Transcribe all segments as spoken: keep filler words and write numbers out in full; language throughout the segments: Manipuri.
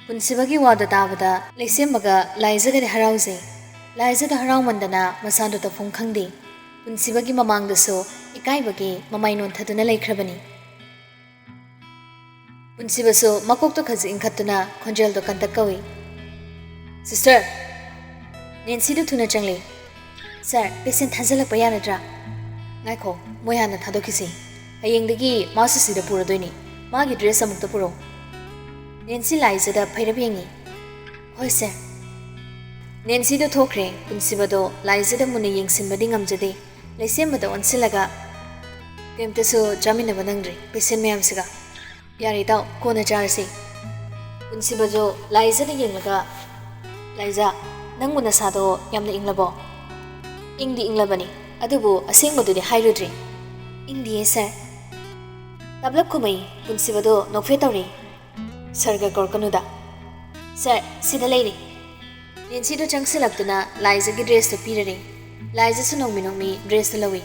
ꯄꯨꯟꯁꯤꯕꯒꯤ ꯋꯥꯗꯨ ꯇꯥꯕꯗ ꯂꯩꯁꯦꯝꯕꯒ ꯂꯥꯏꯖꯒꯗꯤ ꯍꯔꯥꯎꯖꯩ꯫ ꯂꯥꯏꯖꯗ ꯍꯔꯥꯎꯃꯟꯗꯅ ꯃꯁꯥꯗꯨ ꯇꯧꯐꯝ ꯈꯪꯗꯦ꯫ ꯄꯨꯟꯁꯤꯕꯒꯤ ꯃꯃꯥꯡꯗꯁꯨ ꯏꯀꯥꯏꯕꯒꯤ ꯃꯃꯥꯏ ꯅꯣꯟꯊꯗꯨꯅ ꯂꯩꯈ꯭ꯔꯕꯅꯤ꯫ ꯄꯨꯟꯁꯤꯕꯁꯨ ꯃꯀꯣꯛꯇꯣ ꯈꯖꯤꯛ ꯏꯟꯈꯠꯇꯨꯅ ꯈꯣꯟꯖꯦꯜꯗꯣ ꯀꯟꯇꯛ ꯀꯧꯏ꯫ "ꯁꯤꯁꯇꯔ!" "ꯅꯦꯟꯁꯤꯗꯨ ꯊꯨꯅ ꯆꯪꯂꯦ꯫" "ꯁꯥꯔ, ꯄꯦꯁꯦꯟ ꯊꯥꯖꯤꯜꯂꯛꯄ ꯌꯥꯔꯗ꯭ꯔꯥ?" "ꯉꯥꯏꯈꯣ, ꯃꯣꯏ ꯍꯥꯟꯅ ꯊꯥꯗꯣꯛꯈꯤꯁꯤ꯫ ꯍꯌꯦꯡꯗꯒꯤ ꯃꯥꯁꯨ ꯁꯤꯗ ꯄꯨꯔꯗꯣꯏꯅꯤ꯫ ꯃꯥꯒꯤ ꯗ꯭ꯔꯦꯁ ꯑꯃꯨꯛꯇ ꯄꯨꯔꯛꯎ꯫" ꯅꯦꯟꯁꯤ ꯂꯥꯏꯖꯗ ꯐꯩꯔꯞ ꯌꯦꯡꯉꯤ꯫ "ꯍꯣꯏ ꯁꯥꯔ꯫" ꯅꯦꯟꯁꯤꯗꯣ ꯊꯣꯛꯈ꯭ꯔꯦ꯫ ꯄꯨꯟꯁꯤꯕꯗꯣ ꯂꯥꯏꯖꯗ ꯃꯨꯟꯅ ꯌꯦꯡꯁꯤꯟꯕꯗꯤ ꯉꯝꯖꯗꯦ꯫ ꯂꯩꯁꯦꯝꯕꯗ ꯑꯣꯟꯁꯤꯜꯂꯒ, "ꯀꯩꯝꯇꯁꯨ ꯆꯥꯃꯤꯟꯅꯕ ꯅꯪꯗ꯭ꯔꯤ ꯄꯦꯁꯦꯟ ꯃꯌꯥꯝꯁꯤꯒ꯫ ꯌꯥꯔꯦ ꯏꯇꯥꯎ, ꯀꯣꯟꯅ ꯆꯥꯔꯁꯤ꯫" ꯄꯨꯟꯁꯤꯕꯁꯨ ꯂꯥꯏꯖꯗ ꯌꯦꯡꯂꯒ, "ꯂꯥꯏꯖ, ꯅꯪꯕꯨ ꯅꯁꯥꯗꯣ ꯌꯥꯝꯅ ꯏꯪꯂꯕꯣ?" "ꯏꯪꯗꯤ ꯏꯪꯂꯕꯅꯤ, ꯑꯗꯨꯕꯨ ꯑꯁꯦꯡꯕꯗꯨꯗꯤ ꯍꯥꯏꯔꯨꯗ꯭ꯔꯤ꯫" "ꯏꯪꯗꯤꯌꯦ ꯁꯥꯔ꯫" ꯇꯞꯂꯞ ꯈꯨꯝꯃꯩ꯫ ꯄꯨꯟꯁꯤꯕꯗꯣ ꯅꯣꯛꯐꯦꯠ ꯇꯧꯔꯤ꯫ "ꯁꯥꯔꯒ ꯀꯧꯔꯛꯀꯅꯨꯗ꯫" "ꯁꯥꯔ, ꯁꯤꯗ ꯂꯩꯔꯤ꯫" ꯅꯦꯟꯁꯤꯗꯣ ꯆꯪꯁꯤꯜꯂꯛꯇꯨꯅ ꯂꯥꯏꯖꯒꯤ ꯗ꯭ꯔꯦꯁꯇꯣ ꯄꯤꯔꯔꯦ꯫ ꯂꯥꯏꯖꯁꯨ ꯅꯣꯡꯃꯤ ꯅꯣꯡꯃꯤ ꯗ꯭ꯔꯦꯁꯇꯣ ꯂꯧꯏ꯫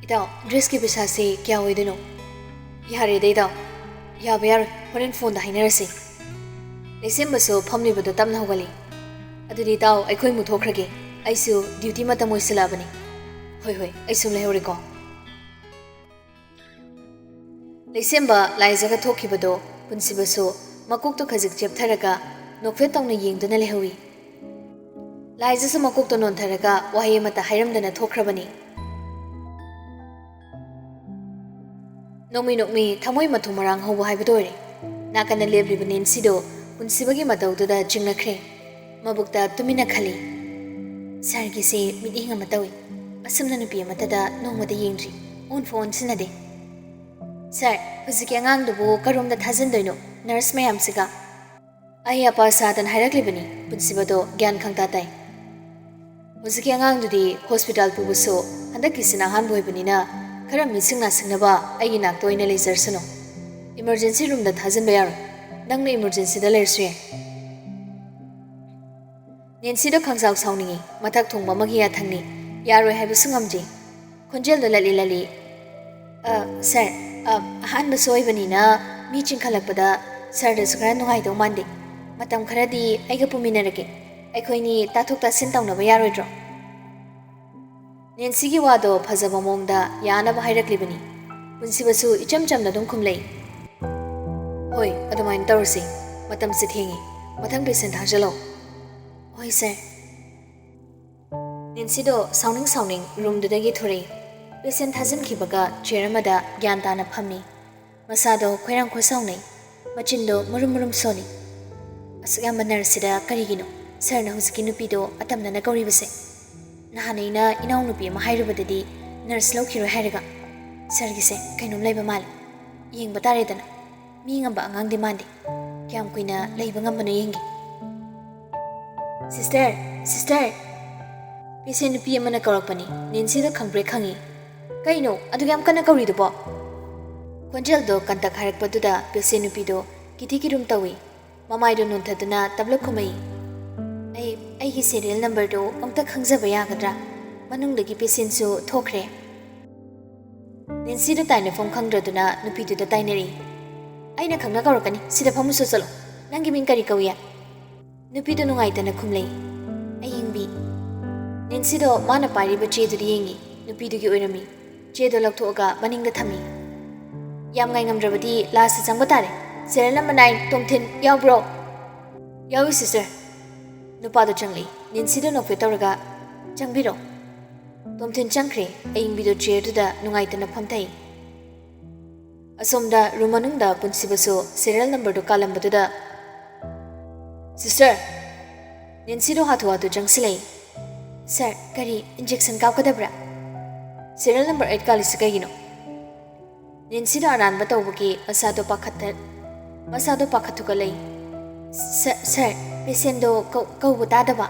"ꯏꯇꯥꯎ, ꯗ꯭ꯔꯦꯁꯀꯤ ꯄꯩꯁꯥꯁꯤ ꯀꯌꯥ ꯑꯣꯏꯗꯣꯏꯅꯣ?" "ꯌꯥꯔꯦꯗ ꯏꯇꯥꯎ, ꯌꯥꯕ ꯌꯥꯔꯣꯏ, ꯍꯣꯔꯦꯟ ꯐꯣꯟꯗ ꯍꯥꯏꯅꯔꯁꯤ꯫" ꯂꯩꯁꯦꯝꯕꯁꯨ ꯐꯝꯂꯤꯕꯗꯣ ꯇꯞꯅ ꯍꯧꯒꯠꯂꯤ꯫ "ꯑꯗꯨꯗꯤ ꯏꯇꯥꯎ, ꯑꯩꯈꯣꯏ ꯑꯃꯨꯛ ꯊꯣꯛꯈ꯭ꯔꯒꯦ꯫ ꯑꯩꯁꯨ ꯗ꯭ꯌꯨꯇꯤ ꯃꯇꯝ ꯑꯣꯏꯁꯤꯜꯂꯛꯑꯕꯅꯤ꯫" "ꯍꯣꯏ ꯍꯣꯏ, ꯑꯩꯁꯨ ꯂꯩꯍꯧꯔꯦꯀꯣ꯫" ꯂꯩꯁꯦꯝꯕ ꯂꯥꯏꯖꯒ ꯊꯣꯛꯈꯤꯕꯗꯣ ꯄꯨꯟꯁꯤꯕꯁꯨ ꯃꯀꯣꯛꯇꯣ ꯈꯖꯤꯛ ꯆꯦꯞꯊꯔꯒ ꯅꯣꯛꯐꯦꯠ ꯇꯧꯅ ꯌꯦꯡꯗꯨꯅ ꯂꯩꯍꯧꯏ꯫ ꯂꯥꯏꯖꯁꯨ ꯃꯀꯣꯛꯇꯣ ꯅꯣꯟꯊꯔꯒ ꯋꯥꯍꯩ ꯑꯃꯠꯇ ꯍꯥꯏꯔꯝꯗꯅ ꯊꯣꯛꯈ꯭ꯔꯕꯅꯤ꯫ ꯅꯣꯡꯃꯤ ꯅꯣꯡꯃꯤ ꯊꯃꯣꯏ ꯃꯊꯨꯝ ꯃꯔꯥꯡ ꯍꯧꯕ ꯍꯥꯏꯕꯗꯨ ꯑꯣꯏꯔꯦ꯫ ꯅꯥꯀꯟꯗ ꯂꯦꯞꯂꯤꯕ ꯅꯦꯟꯁꯤꯗꯣ ꯄꯨꯟꯁꯤꯕꯒꯤ ꯃꯇꯧꯗꯨꯗ ꯆꯤꯡꯅꯈ꯭ꯔꯦ꯫ ꯃꯕꯨꯛꯇ ꯇꯨꯃꯤꯟꯅ ꯈꯜꯂꯤ, "ꯁꯥꯔꯒꯤꯁꯦ ꯃꯤꯠꯌꯦꯡ ꯑꯃ ꯇꯧꯏ꯫ ꯑꯁꯨꯝꯅ ꯅꯨꯄꯤ ꯑꯃꯠꯇꯗ ꯅꯣꯡꯃꯗ ꯌꯦꯡꯗ꯭ꯔꯤ꯫ ꯑꯣꯟꯐꯥꯎ ꯑꯣꯟꯁꯤꯟꯅꯗꯦ꯫" "ꯁꯥꯔ, ꯍꯧꯖꯤꯛꯀꯤ ꯑꯉꯥꯡꯗꯨꯕꯨ ꯀꯔꯣꯝꯗ ꯊꯥꯖꯤꯟꯗꯣꯏꯅꯣ? ꯅꯔꯁ ꯃꯌꯥꯝꯁꯤꯒ?" "ꯑꯩ ꯑꯄꯥ ꯁꯥꯗꯅ ꯍꯥꯏꯔꯛꯂꯤꯕꯅꯤ꯫" ꯄꯨꯟꯁꯤꯕꯗꯣ ꯒ꯭ꯌꯥꯟ ꯈꯪꯇꯥ ꯇꯥꯏ꯫ "ꯍꯧꯖꯤꯛꯀꯤ ꯑꯉꯥꯡꯗꯨꯗꯤ ꯍꯣꯁꯄꯤꯇꯥꯜ ꯄꯨꯕꯁꯨ ꯍꯟꯗꯛꯀꯤꯁꯤꯅ ꯑꯍꯥꯟꯕ ꯑꯣꯏꯕꯅꯤꯅ ꯈꯔ ꯃꯤꯁꯤꯡ ꯅꯥꯁꯤꯡꯅꯕ ꯑꯩꯒꯤ ꯅꯥꯛꯇ ꯑꯣꯏꯅ ꯂꯩꯖꯔꯁꯅꯨ꯫ ꯏꯃꯔꯖꯦꯟꯁꯤ ꯔꯨꯝꯗ ꯊꯥꯖꯤꯟꯕ ꯌꯥꯔꯣꯏ꯫ ꯅꯪꯅ ꯏꯃꯔꯖꯦꯟꯁꯤꯗ ꯂꯩꯔꯁꯨ ꯌꯥꯏ꯫" ꯅꯦꯟꯁꯤꯗꯣ ꯈꯪꯁꯥꯎ ꯁꯥꯎꯅꯤꯡꯏ꯫ ꯃꯊꯛ ꯊꯣꯡꯕ ꯑꯃꯒꯤ ꯌꯥꯊꯪꯅꯤ꯫ ꯌꯥꯔꯣꯏ ꯍꯥꯏꯕꯁꯨ ꯉꯝꯗꯦ꯫ ꯈꯣꯟꯖꯦꯜꯗꯣ ꯂꯠꯂꯤ ꯂꯠꯂꯤ꯫ "ꯑ, ꯁꯥꯔ, ꯑ, ꯑꯍꯥꯟꯕ ꯁꯣꯏꯕꯅꯤꯅ ꯃꯤ ꯆꯤꯡꯈꯠꯂꯛꯄꯗ ꯁꯥꯔꯗꯁꯨ ꯈꯔ ꯅꯨꯡꯉꯥꯏꯗꯧ ꯃꯥꯟꯗꯦ꯫ ꯃꯇꯝ ꯈꯔꯗꯤ ꯑꯩꯒ ꯄꯨꯃꯤꯟꯅꯔꯒꯦ꯫ ꯑꯩꯈꯣꯏꯅꯤ ꯇꯥꯊꯣꯛ ꯇꯥꯁꯤꯟ ꯇꯧꯅꯕ ꯌꯥꯔꯣꯏꯗ꯭ꯔꯣ? ꯅꯦꯟꯁꯤꯒꯤ ꯋꯥꯗꯣ ꯐꯖꯕ ꯃꯑꯣꯡꯗ ꯌꯥꯅꯕ ꯍꯥꯏꯔꯛꯂꯤꯕꯅꯤ꯫ ꯄꯨꯟꯁꯤꯕꯁꯨ ꯏꯆꯝ ꯆꯝꯅ ꯑꯗꯨꯝ ꯈꯨꯝꯂꯛꯏ꯫ "ꯍꯣꯏ, ꯑꯗꯨꯃꯥꯏꯅ ꯇꯧꯔꯁꯤ꯫ ꯃꯇꯝꯁꯦ ꯊꯦꯡꯉꯤ꯫ ꯃꯊꯪ ꯄꯦꯁꯦꯟ ꯊꯥꯖꯤꯜꯂꯣ꯫" "ꯍꯣꯏ, ꯁꯥꯔ꯫" ꯅꯦꯟꯁꯤꯗꯣ ꯁꯥꯎꯅꯤꯡ ꯁꯥꯎꯅꯤꯡ ꯔꯨꯝꯗꯨꯗꯒꯤ ꯊꯣꯔꯛꯏ꯫ ꯄꯦꯁꯦꯟ ꯊꯥꯖꯤꯟꯈꯤꯕꯒ ꯆꯤꯌꯔ ꯑꯃꯗ ꯒ꯭ꯌꯥꯟ ꯇꯥꯅ ꯐꯝꯃꯤ꯫ ꯃꯁꯥꯗꯣ ꯈꯣꯏꯔꯥꯡ ꯈꯣꯏꯁꯥꯎꯅꯩ꯫ ꯃꯆꯤꯟꯗꯣ ꯃꯔꯨꯝ ꯃꯔꯨꯝ ꯁꯣꯜꯂꯤ꯫ "ꯑꯁꯨꯛ ꯌꯥꯝꯕ ꯅꯔꯁꯁꯤꯗ ꯀꯔꯤꯒꯤꯅꯣ ꯁꯥꯔꯅ ꯍꯧꯖꯤꯛꯀꯤ ꯅꯨꯄꯤꯗꯣ ꯑꯇꯝꯅꯅ ꯀꯧꯔꯤꯕꯁꯦ? ꯅꯍꯥꯟ ꯑꯩꯅ ꯏꯅꯥꯎꯅꯨꯄꯤ ꯑꯃ ꯍꯥꯏꯔꯨꯕꯗꯗꯤ ꯅꯔꯁ ꯂꯧꯈꯤꯔꯣꯏ ꯍꯥꯏꯔꯒ꯫ ꯁꯥꯔꯒꯤꯁꯦ ꯀꯩꯅꯣꯝ ꯂꯩꯕ ꯃꯥꯜꯂꯦ꯫ ꯌꯦꯡꯕ ꯇꯥꯔꯦꯗꯅ꯫ ꯃꯤ ꯉꯝꯕ ꯑꯉꯥꯡꯗꯤ ꯃꯥꯟꯗꯦ꯫ ꯀꯌꯥꯝ ꯀꯨꯏꯅ ꯂꯩꯕ ꯉꯝꯕꯅꯣ ꯌꯦꯡꯒꯦ꯫" "Sister, sister!" ꯄꯦꯁꯦꯟ ꯅꯨꯄꯤ ꯑꯃꯅ ꯀꯧꯔꯛꯄꯅꯤ꯫ ꯅꯦꯟꯁꯤꯗ ꯈꯪꯕ꯭ꯔꯦ ꯈꯪꯉꯤ꯫ "ꯀꯩꯅꯣ ꯑꯗꯨꯛ ꯌꯥꯝ ꯀꯟꯅ ꯀꯧꯔꯤꯗꯨꯕꯣ?" ꯈꯣꯟꯖꯦꯜꯗꯣ ꯀꯟꯇꯛ ꯍꯥꯏꯔꯛꯄꯗꯨꯗ ꯄꯦꯁꯦꯟ ꯅꯨꯄꯤꯗꯣ ꯀꯤꯊꯤ ꯀꯤꯔꯨꯝ ꯇꯧꯏ꯫ ꯃꯃꯥꯏꯗꯣ ꯅꯣꯟꯊꯗꯨꯅ ꯇꯞꯂꯞ ꯈꯨꯝꯃꯛꯏ꯫ "ꯑꯩ, ꯑꯩꯒꯤ ꯁꯦꯔꯤꯌꯦꯜ ꯅꯝꯕꯔꯗꯣ ꯑꯃꯨꯛꯇ ꯈꯪꯖꯕ ꯌꯥꯒꯗ꯭ꯔꯥ? ꯃꯅꯨꯡꯗꯒꯤ ꯄꯦꯁꯦꯟꯁꯨ ꯊꯣꯛꯈ꯭ꯔꯦ꯫" ꯅꯦꯟꯁꯤꯗ ꯇꯥꯏꯅꯐꯝ ꯈꯪꯗ꯭ꯔꯗꯨꯅ ꯅꯨꯄꯤꯗꯨꯗ ꯇꯥꯏꯅꯔꯛꯏ꯫ "ꯑꯩꯅ ꯈꯪꯅ ꯀꯧꯔꯛꯀꯅꯤ, ꯁꯤꯗ ꯐꯝꯃꯨꯁꯣ ꯆꯠꯂꯣ꯫ ꯅꯪꯒꯤ ꯃꯤꯡ ꯀꯔꯤ ꯀꯧꯏ?" ꯅꯨꯄꯤꯗꯣ ꯅꯨꯡꯉꯥꯏꯇꯅ ꯈꯨꯝꯂꯛꯏ꯫ "ꯑꯌꯤꯡꯕꯤ꯫" ꯅꯦꯟꯁꯤꯗꯣ ꯃꯥꯅ ꯄꯥꯏꯔꯤꯕ ꯆꯦꯗꯨꯗ ꯌꯦꯡꯉꯤ꯫ ꯅꯨꯄꯤꯗꯨꯒꯤ ꯑꯣꯏꯔꯝꯃꯤ꯫ ꯆꯦꯗꯣ ꯂꯧꯊꯣꯛꯑꯒ ꯃꯅꯤꯡꯗ ꯊꯝꯃꯤ꯫ "ꯌꯥꯝ ꯉꯥꯏꯉꯝꯗ꯭ꯔꯕꯗꯤ ꯂꯥꯁꯇ ꯆꯪꯕ ꯇꯥꯔꯦ꯫ ꯁꯦꯔꯤꯌꯦꯜ ꯅꯝꯕꯔ ꯅꯥꯏꯟ, ꯇꯣꯝꯊꯤꯟ, ꯌꯥꯎꯕ꯭ꯔꯣ?" "ꯌꯥꯎꯏ, ꯁꯤꯁꯇꯔ꯫" ꯅꯨꯄꯥꯗꯣ ꯆꯪꯂꯛꯏ꯫ ꯅꯦꯟꯁꯤꯗꯣ ꯅꯣꯛꯐꯦꯠ ꯇꯧꯔꯒ, "ꯆꯪꯕꯤꯔꯣ꯫" ꯇꯣꯝꯊꯤꯟ ꯆꯪꯈ꯭ꯔꯦ꯫ ꯑꯌꯤꯡꯕꯤꯗꯣ ꯆꯤꯌꯔꯗꯨꯗ ꯅꯨꯡꯉꯥꯏꯇꯅ ꯐꯝꯊꯩ꯫ ꯑꯁꯣꯝꯗ ꯔꯨꯝ ꯃꯅꯨꯡꯗ ꯄꯨꯟꯁꯤꯕꯁꯨ ꯁꯦꯔꯤꯌꯦꯜ ꯅꯝꯕꯔꯗꯨ ꯀꯥꯜꯂꯝꯕꯗꯨꯗ, "ꯁꯤꯁꯇꯔ!" ꯅꯦꯟꯁꯤꯗꯣ ꯍꯥꯊꯨ ꯍꯥꯊꯨ ꯆꯪꯁꯤꯜꯂꯛꯏ꯫ "ꯁꯥꯔ, ꯀꯔꯤ ꯏꯟꯖꯦꯛꯁꯟ ꯀꯥꯞꯀꯗꯕ꯭ꯔꯥ?" "ꯁꯦꯔꯤꯌꯦꯜ ꯅꯝꯕꯔ ꯑꯩꯠ ꯀꯥꯜꯂꯤꯁꯤ ꯀꯩꯒꯤꯅꯣ?" ꯅꯦꯟꯁꯤꯗꯣ ꯑꯔꯥꯟꯕ ꯇꯧꯕꯒꯤ ꯃꯁꯥꯗꯣ ꯄꯥꯈꯠꯇ-, ꯃꯁꯥꯗꯣ ꯄꯥꯈꯠꯊꯨꯒꯠꯂꯛꯏ꯫ "ꯁꯥꯔ, ꯁꯥꯔ, ꯄꯦꯁꯦꯟꯗꯣ ꯀꯧ-, ꯀꯧꯕ ꯇꯥꯗꯕ꯫"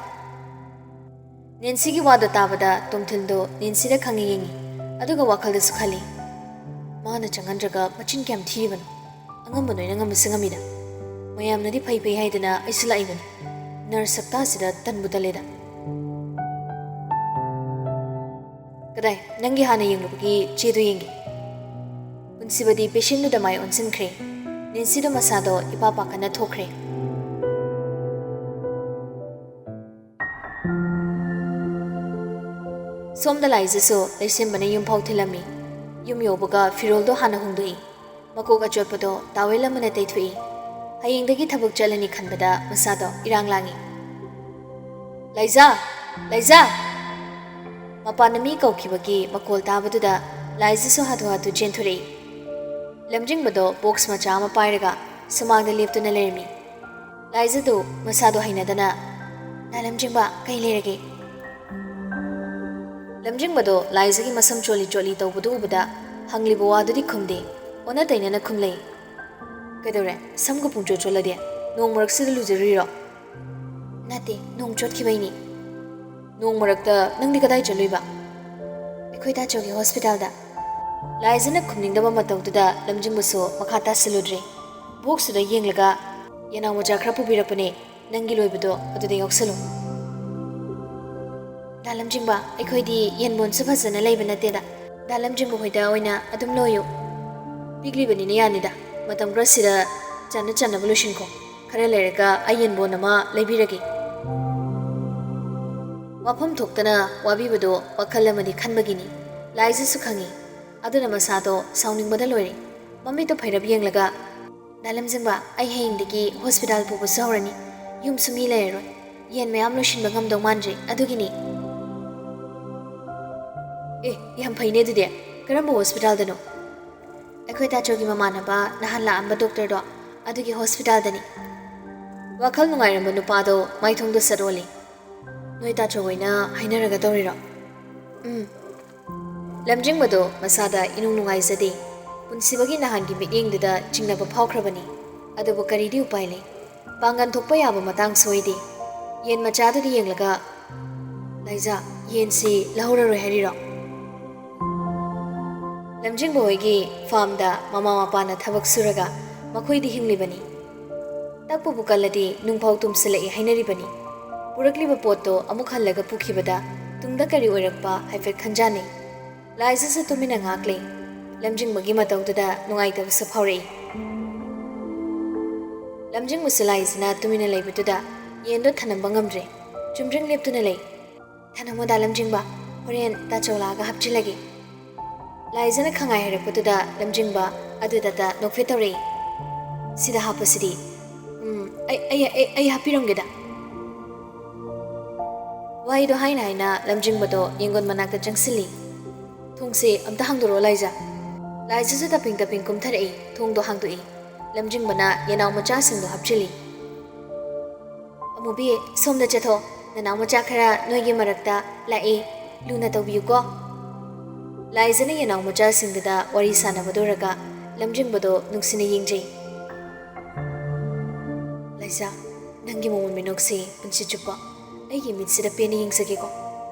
ꯅꯦꯟꯁꯤꯒꯤ ꯋꯥꯗꯣ ꯇꯥꯕꯗ ꯇꯣꯝꯊꯤꯟꯗꯣ ꯅꯦꯟꯁꯤꯗ ꯈꯪꯉꯦ ꯌꯦꯡꯉꯤ, ꯑꯗꯨꯒ ꯋꯥꯈꯜꯗꯁꯨ ꯈꯜꯂꯤ, "ꯃꯥꯅ ꯆꯪꯍꯟꯗ꯭ꯔꯒ ꯃꯆꯤꯟ ꯀꯌꯥꯝ ꯊꯤꯔꯤꯕꯅꯣ? ꯑꯉꯝꯕ ꯅꯣꯏꯅ ꯉꯝꯕꯁꯦ ꯉꯝꯃꯤꯗ꯫ ꯃꯌꯥꯝꯅꯗꯤ ꯐꯩ ꯐꯩ ꯍꯥꯏꯗꯅ ꯑꯩꯁꯨ ꯂꯥꯛꯏꯕꯅꯤ꯫ ꯅꯔꯁ ꯁꯛꯇꯥꯁꯤꯗ ꯇꯟꯕꯨ ꯇꯜꯂꯦꯗ꯫" "ꯀꯗꯥꯏ, ꯅꯪꯒꯤ ꯍꯥꯟꯅ ꯌꯦꯡꯂꯨꯕꯒꯤ ꯆꯦꯗꯣ ꯌꯦꯡꯒꯦ꯫" ꯄꯨꯟꯁꯤꯕꯗꯤ ꯄꯦꯁꯦꯟꯗꯨꯗ ꯃꯥꯏ ꯑꯣꯟꯁꯤꯟꯈ꯭ꯔꯦ꯫ ꯅꯦꯟꯁꯤꯗꯣ ꯃꯁꯥꯗꯣ ꯏꯄꯥ ꯄꯥꯈꯠꯅ ꯊꯣꯛꯈ꯭ꯔꯦ꯫ ꯁꯣꯝꯗ ꯂꯥꯏꯖꯁꯨ ꯂꯩꯁꯦꯝꯕꯅ ꯌꯨꯝꯐꯥꯎ ꯊꯤꯜꯂꯝꯃꯤ꯫ ꯌꯨꯝ ꯌꯧꯕꯒ ꯐꯤꯔꯣꯜꯗꯣ ꯍꯥꯟꯅ ꯍꯣꯡꯗꯣꯛꯏ꯫ ꯃꯀꯣꯛ ꯑꯆꯣꯠꯄꯗꯣ ꯇꯥꯋꯦꯜ ꯑꯃꯅ ꯇꯩꯊꯣꯛꯏ꯫ ꯍꯌꯦꯡꯗꯒꯤ ꯊꯕꯛ ꯆꯠꯂꯅꯤ ꯈꯟꯕꯗ ꯃꯁꯥꯗꯣ ꯏꯔꯥꯡ ꯂꯥꯡꯏ꯫ "ꯂꯥꯏꯖꯥ! ꯂꯥꯏꯖꯥ!" ꯃꯄꯥꯟꯅ ꯃꯤ ꯀꯧꯈꯤꯕꯒꯤ ꯃꯈꯣꯜ ꯇꯥꯕꯗꯨꯗ ꯂꯥꯏꯖꯁꯨ ꯍꯥꯊꯨ ꯍꯥꯊꯨ ꯆꯦꯟꯊꯣꯔꯛꯏ꯫ ꯂꯝꯖꯤꯡꯕꯗꯣ ꯕꯣꯛꯁ ꯃꯆꯥ ꯑꯃ ꯄꯥꯏꯔꯒ ꯁꯨꯃꯥꯡꯗ ꯂꯦꯞꯇꯨꯅ ꯂꯩꯔꯝꯃꯤ꯫ ꯂꯥꯏꯖꯗꯨ ꯃꯁꯥꯗꯣ ꯍꯩꯅꯗꯅ, "ꯗꯥ ꯂꯝꯖꯤꯡꯕ, ꯀꯩ ꯂꯩꯔꯒꯦ?" ꯂꯝꯖꯤꯡꯕꯗꯣ ꯂꯥꯏꯖꯒꯤ ꯃꯁꯝ ꯆꯣꯠꯂꯤ ꯆꯣꯠꯂꯤ ꯇꯧꯕꯗꯨ ꯎꯕꯗ ꯍꯪꯂꯤꯕ ꯋꯥꯗꯨꯗꯤ ꯈꯨꯝꯗꯦ, ꯑꯣꯟꯅ ꯇꯩꯅꯅ ꯈꯨꯝꯂꯩ꯫ "ꯀꯩꯗꯧꯔꯦ? ꯁꯝꯒ ꯄꯨꯡꯆꯣꯠ ꯆꯣꯠꯂꯗꯤ? ꯅꯣꯡ ꯃꯔꯛꯁꯤꯗ ꯂꯨꯖꯔꯨꯏꯔꯣ?" "ꯅꯠꯇꯦ, ꯅꯣꯡ ꯆꯣꯠꯈꯤꯕꯩꯅꯤ꯫" "ꯅꯣꯡ ꯃꯔꯛꯇ ꯅꯪꯗꯤ ꯀꯗꯥꯏ ꯆꯠꯂꯨꯏꯕ?" "ꯑꯩꯈꯣꯏ ꯇꯥꯆꯧꯒꯤ ꯍꯣꯁꯄꯤꯇꯥꯜꯗ꯫" ꯂꯥꯏꯖꯅ ꯈꯨꯝꯅꯤꯡꯗꯕ ꯃꯇꯧꯗꯨꯗ ꯂꯝꯖꯤꯡꯕꯁꯨ ꯃꯈꯥ ꯇꯥꯁꯤꯜꯂꯨꯗ꯭ꯔꯦ꯫ ꯕꯣꯛꯁꯇꯨꯗ ꯌꯦꯡꯂꯒ, "ꯌꯦꯅꯥꯎ ꯃꯆꯥ ꯈꯔ ꯄꯨꯕꯤꯔꯛꯄꯅꯦ, ꯅꯪꯒꯤ ꯂꯣꯏꯕꯗꯣ ꯑꯗꯨꯗ ꯌꯥꯎꯁꯜꯂꯨ꯫" "ꯗꯥ ꯂꯝꯖꯤꯡꯕ, ꯑꯩꯈꯣꯏꯗꯤ ꯌꯦꯟꯕꯣꯟꯁꯨ ꯐꯖꯅ ꯂꯩꯕ ꯅꯠꯇꯦꯗ꯫ ꯗꯥ ꯂꯝꯖꯤꯡꯕ ꯍꯣꯏꯗ ꯑꯣꯏꯅ ꯑꯗꯨꯝ ꯂꯣꯏꯌꯨ꯫" "ꯄꯤꯛꯂꯤꯕꯅꯤꯅ ꯌꯥꯅꯤꯗ꯫ ꯃꯇꯝ ꯈꯔꯁꯤꯗ ꯆꯥꯅ ꯆꯥꯅꯕ ꯂꯣꯏꯁꯤꯟꯈꯣ꯫ ꯈꯔ ꯂꯩꯔꯒ ꯑꯩ ꯌꯦꯟꯕꯣꯟ ꯑꯃ ꯂꯩꯕꯤꯔꯒꯦ꯫" ꯋꯥꯐꯝ ꯊꯣꯛꯇꯅ ꯋꯥꯕꯤꯕꯗꯣ ꯋꯥꯈꯜ ꯑꯃꯗꯤ ꯈꯟꯕꯒꯤꯅꯤ꯫ ꯂꯥꯏꯖꯁꯨ ꯈꯪꯏ꯫ ꯑꯗꯨꯅ ꯃꯁꯥꯗꯣ ꯁꯥꯎꯅꯤꯡꯕꯅ ꯂꯣꯏꯔꯦ꯫ ꯃꯃꯤꯠꯇꯣ ꯐꯩꯔꯞ ꯌꯦꯡꯂꯒ, "ꯗꯥ ꯂꯝꯖꯤꯡꯕ, ꯑꯩ ꯍꯌꯦꯡꯗꯒꯤ ꯍꯣꯁꯄꯤꯇꯥꯜ ꯄꯨꯕꯁꯨ ꯍꯧꯔꯅꯤ꯫ ꯌꯨꯝꯁꯨ ꯃꯤ ꯂꯩꯔꯔꯣꯏ꯫ ꯌꯦꯟ ꯃꯌꯥꯝ ꯂꯣꯏꯁꯤꯟꯕ ꯉꯝꯗꯧ ꯃꯥꯟꯗ꯭ꯔꯦ, ꯑꯗꯨꯒꯤꯅꯤ꯫" "ꯑꯦ, ꯌꯥꯝ ꯐꯩꯅꯦ ꯑꯗꯨꯗꯤ꯫ ꯀꯔꯝꯕ ꯍꯣꯁꯄꯤꯇꯥꯜꯗꯅꯣ?" "ꯑꯩꯈꯣꯏ ꯇꯥꯆꯧꯒꯤ ꯃꯃꯥꯟꯅꯕ ꯅꯍꯥꯟ ꯂꯥꯛꯑꯝꯕ ꯗꯣꯛꯇꯔꯗꯣ, ꯑꯗꯨꯒꯤ ꯍꯣꯁꯄꯤꯇꯥꯜꯗꯅꯤ꯫" ꯋꯥꯈꯜ ꯅꯨꯡꯉꯥꯏꯔꯝꯕ ꯅꯨꯄꯥꯗꯣ ꯃꯥꯏꯊꯣꯡꯗ ꯁꯠ ꯑꯣꯜꯂꯤ꯫ "ꯅꯣꯏ ꯇꯥꯆꯧ ꯍꯣꯏꯅ ꯍꯥꯏꯅꯔꯒ ꯇꯧꯔꯤꯔꯣ?" "ꯎꯝ꯫" ꯂꯝꯖꯤꯡꯕꯗꯣ ꯃꯁꯥꯗ ꯏꯅꯨꯡ ꯅꯨꯡꯉꯥꯏꯖꯗꯦ꯫ ꯄꯨꯟꯁꯤꯕꯒꯤ ꯅꯍꯥꯟꯒꯤ ꯃꯤꯠꯌꯦꯡꯗꯨꯗ ꯆꯤꯡꯅꯕ ꯐꯥꯎꯈ꯭ꯔꯕꯅꯤ꯫ ꯑꯗꯨꯕꯨ ꯀꯔꯤꯗꯤ ꯎꯄꯥꯏ ꯂꯩ? ꯄꯥꯡꯒꯟ ꯊꯣꯛꯄ ꯌꯥꯕ ꯃꯇꯥꯡꯁꯨ ꯑꯣꯏꯗꯦ꯫ ꯌꯦꯟ ꯃꯆꯥꯗꯨꯗꯤ ꯌꯦꯡꯂꯒ, "ꯂꯥꯏꯖꯥ, ꯌꯦꯟꯁꯤ ꯂꯧꯍꯧꯔꯔꯣꯏ ꯍꯥꯏꯔꯤꯔꯣ?" ꯂꯝꯖꯤꯡꯕ ꯍꯣꯏꯒꯤ ꯐꯥꯔꯝꯗ ꯃꯃꯥ ꯃꯄꯥꯅ ꯊꯕꯛ ꯁꯨꯔꯒ ꯃꯈꯣꯏꯗꯤ ꯍꯤꯡꯂꯤꯕꯅꯤ꯫ ꯇꯛꯄꯕꯨ ꯀꯜꯂꯗꯤ ꯅꯨꯡꯐꯥꯎ ꯇꯨꯝꯁꯤꯜꯂꯛꯏ ꯍꯥꯏꯅꯔꯤꯕꯅꯤ꯫ ꯄꯨꯔꯛꯂꯤꯕ ꯄꯣꯠꯇꯣ ꯑꯃꯨꯛ ꯍꯜꯂꯒ ꯄꯨꯈꯤꯕꯗ ꯇꯨꯡꯗ ꯀꯔꯤ ꯑꯣꯏꯔꯛꯄ ꯍꯥꯏꯐꯦꯠ ꯈꯟꯖꯥꯅꯩ꯫ ꯂꯥꯏꯖꯁꯨ ꯇꯨꯃꯤꯟꯅ ꯉꯥꯛꯂꯦ꯫ ꯂꯝꯖꯤꯡꯕꯒꯤ ꯃꯇꯧꯗꯨꯗ ꯅꯨꯡꯉꯥꯏꯇꯕꯁꯨ ꯐꯥꯎꯔꯛꯏ꯫ ꯂꯝꯖꯤꯡꯕꯁꯨ ꯂꯥꯏꯖꯅ ꯇꯨꯃꯤꯟꯅ ꯂꯩꯕꯗꯨꯗ ꯌꯦꯟꯗꯣ ꯊꯅꯝꯕ ꯉꯝꯗ꯭ꯔꯦ꯫ ꯆꯨꯝꯗ꯭ꯔꯤꯡ ꯂꯦꯞꯇꯨꯅ ꯂꯩ꯫ "ꯊꯅꯝꯃꯣꯗꯥ ꯂꯝꯖꯤꯡꯕ, ꯍꯣꯔꯦꯟ ꯇꯥꯆꯧ ꯂꯥꯛꯑꯒ ꯍꯥꯞꯆꯤꯜꯂꯒꯦ꯫" ꯂꯥꯏꯖꯅ ꯈꯪꯉꯥꯏ ꯍꯥꯏꯔꯛꯄꯗꯨꯗ ꯂꯝꯖꯤꯡꯕ ꯑꯗꯨꯗꯇ ꯅꯣꯛꯐꯦꯠ ꯇꯧꯔꯛꯏ꯫ "ꯁꯤꯗ ꯍꯥꯞꯄꯁꯤꯗꯤ꯫ ꯎꯝ, ꯑꯩ, ꯑꯩ, ꯑꯩ, ꯑꯩ ꯍꯥꯞꯄꯤꯔꯝꯒꯦꯗ꯫" ꯋꯥꯍꯩꯗꯣ ꯍꯥꯏꯅ ꯍꯥꯏꯅ ꯂꯝꯖꯤꯡꯕꯗꯣ ꯌꯦꯡꯒꯣꯟ ꯃꯅꯥꯛꯇ ꯆꯪꯁꯤꯜꯂꯤ꯫ "ꯊꯣꯡꯁꯦ ꯑꯝꯇ ꯍꯥꯡꯗꯣꯔꯛꯑꯣ ꯂꯥꯏꯖ꯫" ꯂꯥꯏꯖꯁꯨ ꯇꯞꯄꯤꯡ ꯇꯞꯄꯤꯡ ꯀꯨꯝꯊꯔꯛꯏ꯫ ꯊꯣꯡꯗꯣ ꯍꯥꯡꯗꯣꯛꯏ꯫ ꯂꯝꯖꯤꯡꯕꯅ ꯌꯦꯅꯥꯎ ꯃꯆꯥꯁꯤꯡꯗꯣ ꯍꯥꯞꯆꯤꯜꯂꯤ꯫ "ꯑꯃꯨꯕꯤ, ꯁꯣꯝꯗ ꯆꯠꯊꯣꯛ꯫ ꯅꯅꯥꯎ ꯃꯆꯥ ꯈꯔ ꯅꯣꯏꯒꯤ ꯃꯔꯛꯇ ꯂꯥꯛꯏ꯫ ꯂꯨꯅ ꯇꯧꯕꯤꯌꯨꯀꯣ꯫" ꯂꯥꯏꯖꯅ ꯌꯦꯅꯥꯎ ꯃꯆꯥꯁꯤꯡꯗꯨꯗ ꯋꯥꯔꯤ ꯁꯥꯟꯅꯕꯗ ꯎꯔꯒ ꯂꯝꯖꯤꯡꯕꯗꯣ ꯅꯨꯡꯁꯤꯅ ꯌꯦꯡꯖꯩ꯫ "ꯂꯥꯏꯖ, ꯅꯪꯒꯤ ꯃꯃꯣꯟ ꯃꯤꯅꯣꯛꯁꯤ ꯄꯨꯟꯁꯤ ꯆꯨꯞꯄ ꯑꯩꯒꯤ ꯃꯤꯠꯁꯤꯗ ꯄꯦꯟꯅ ꯌꯦꯡꯖꯒꯦꯀꯣ꯫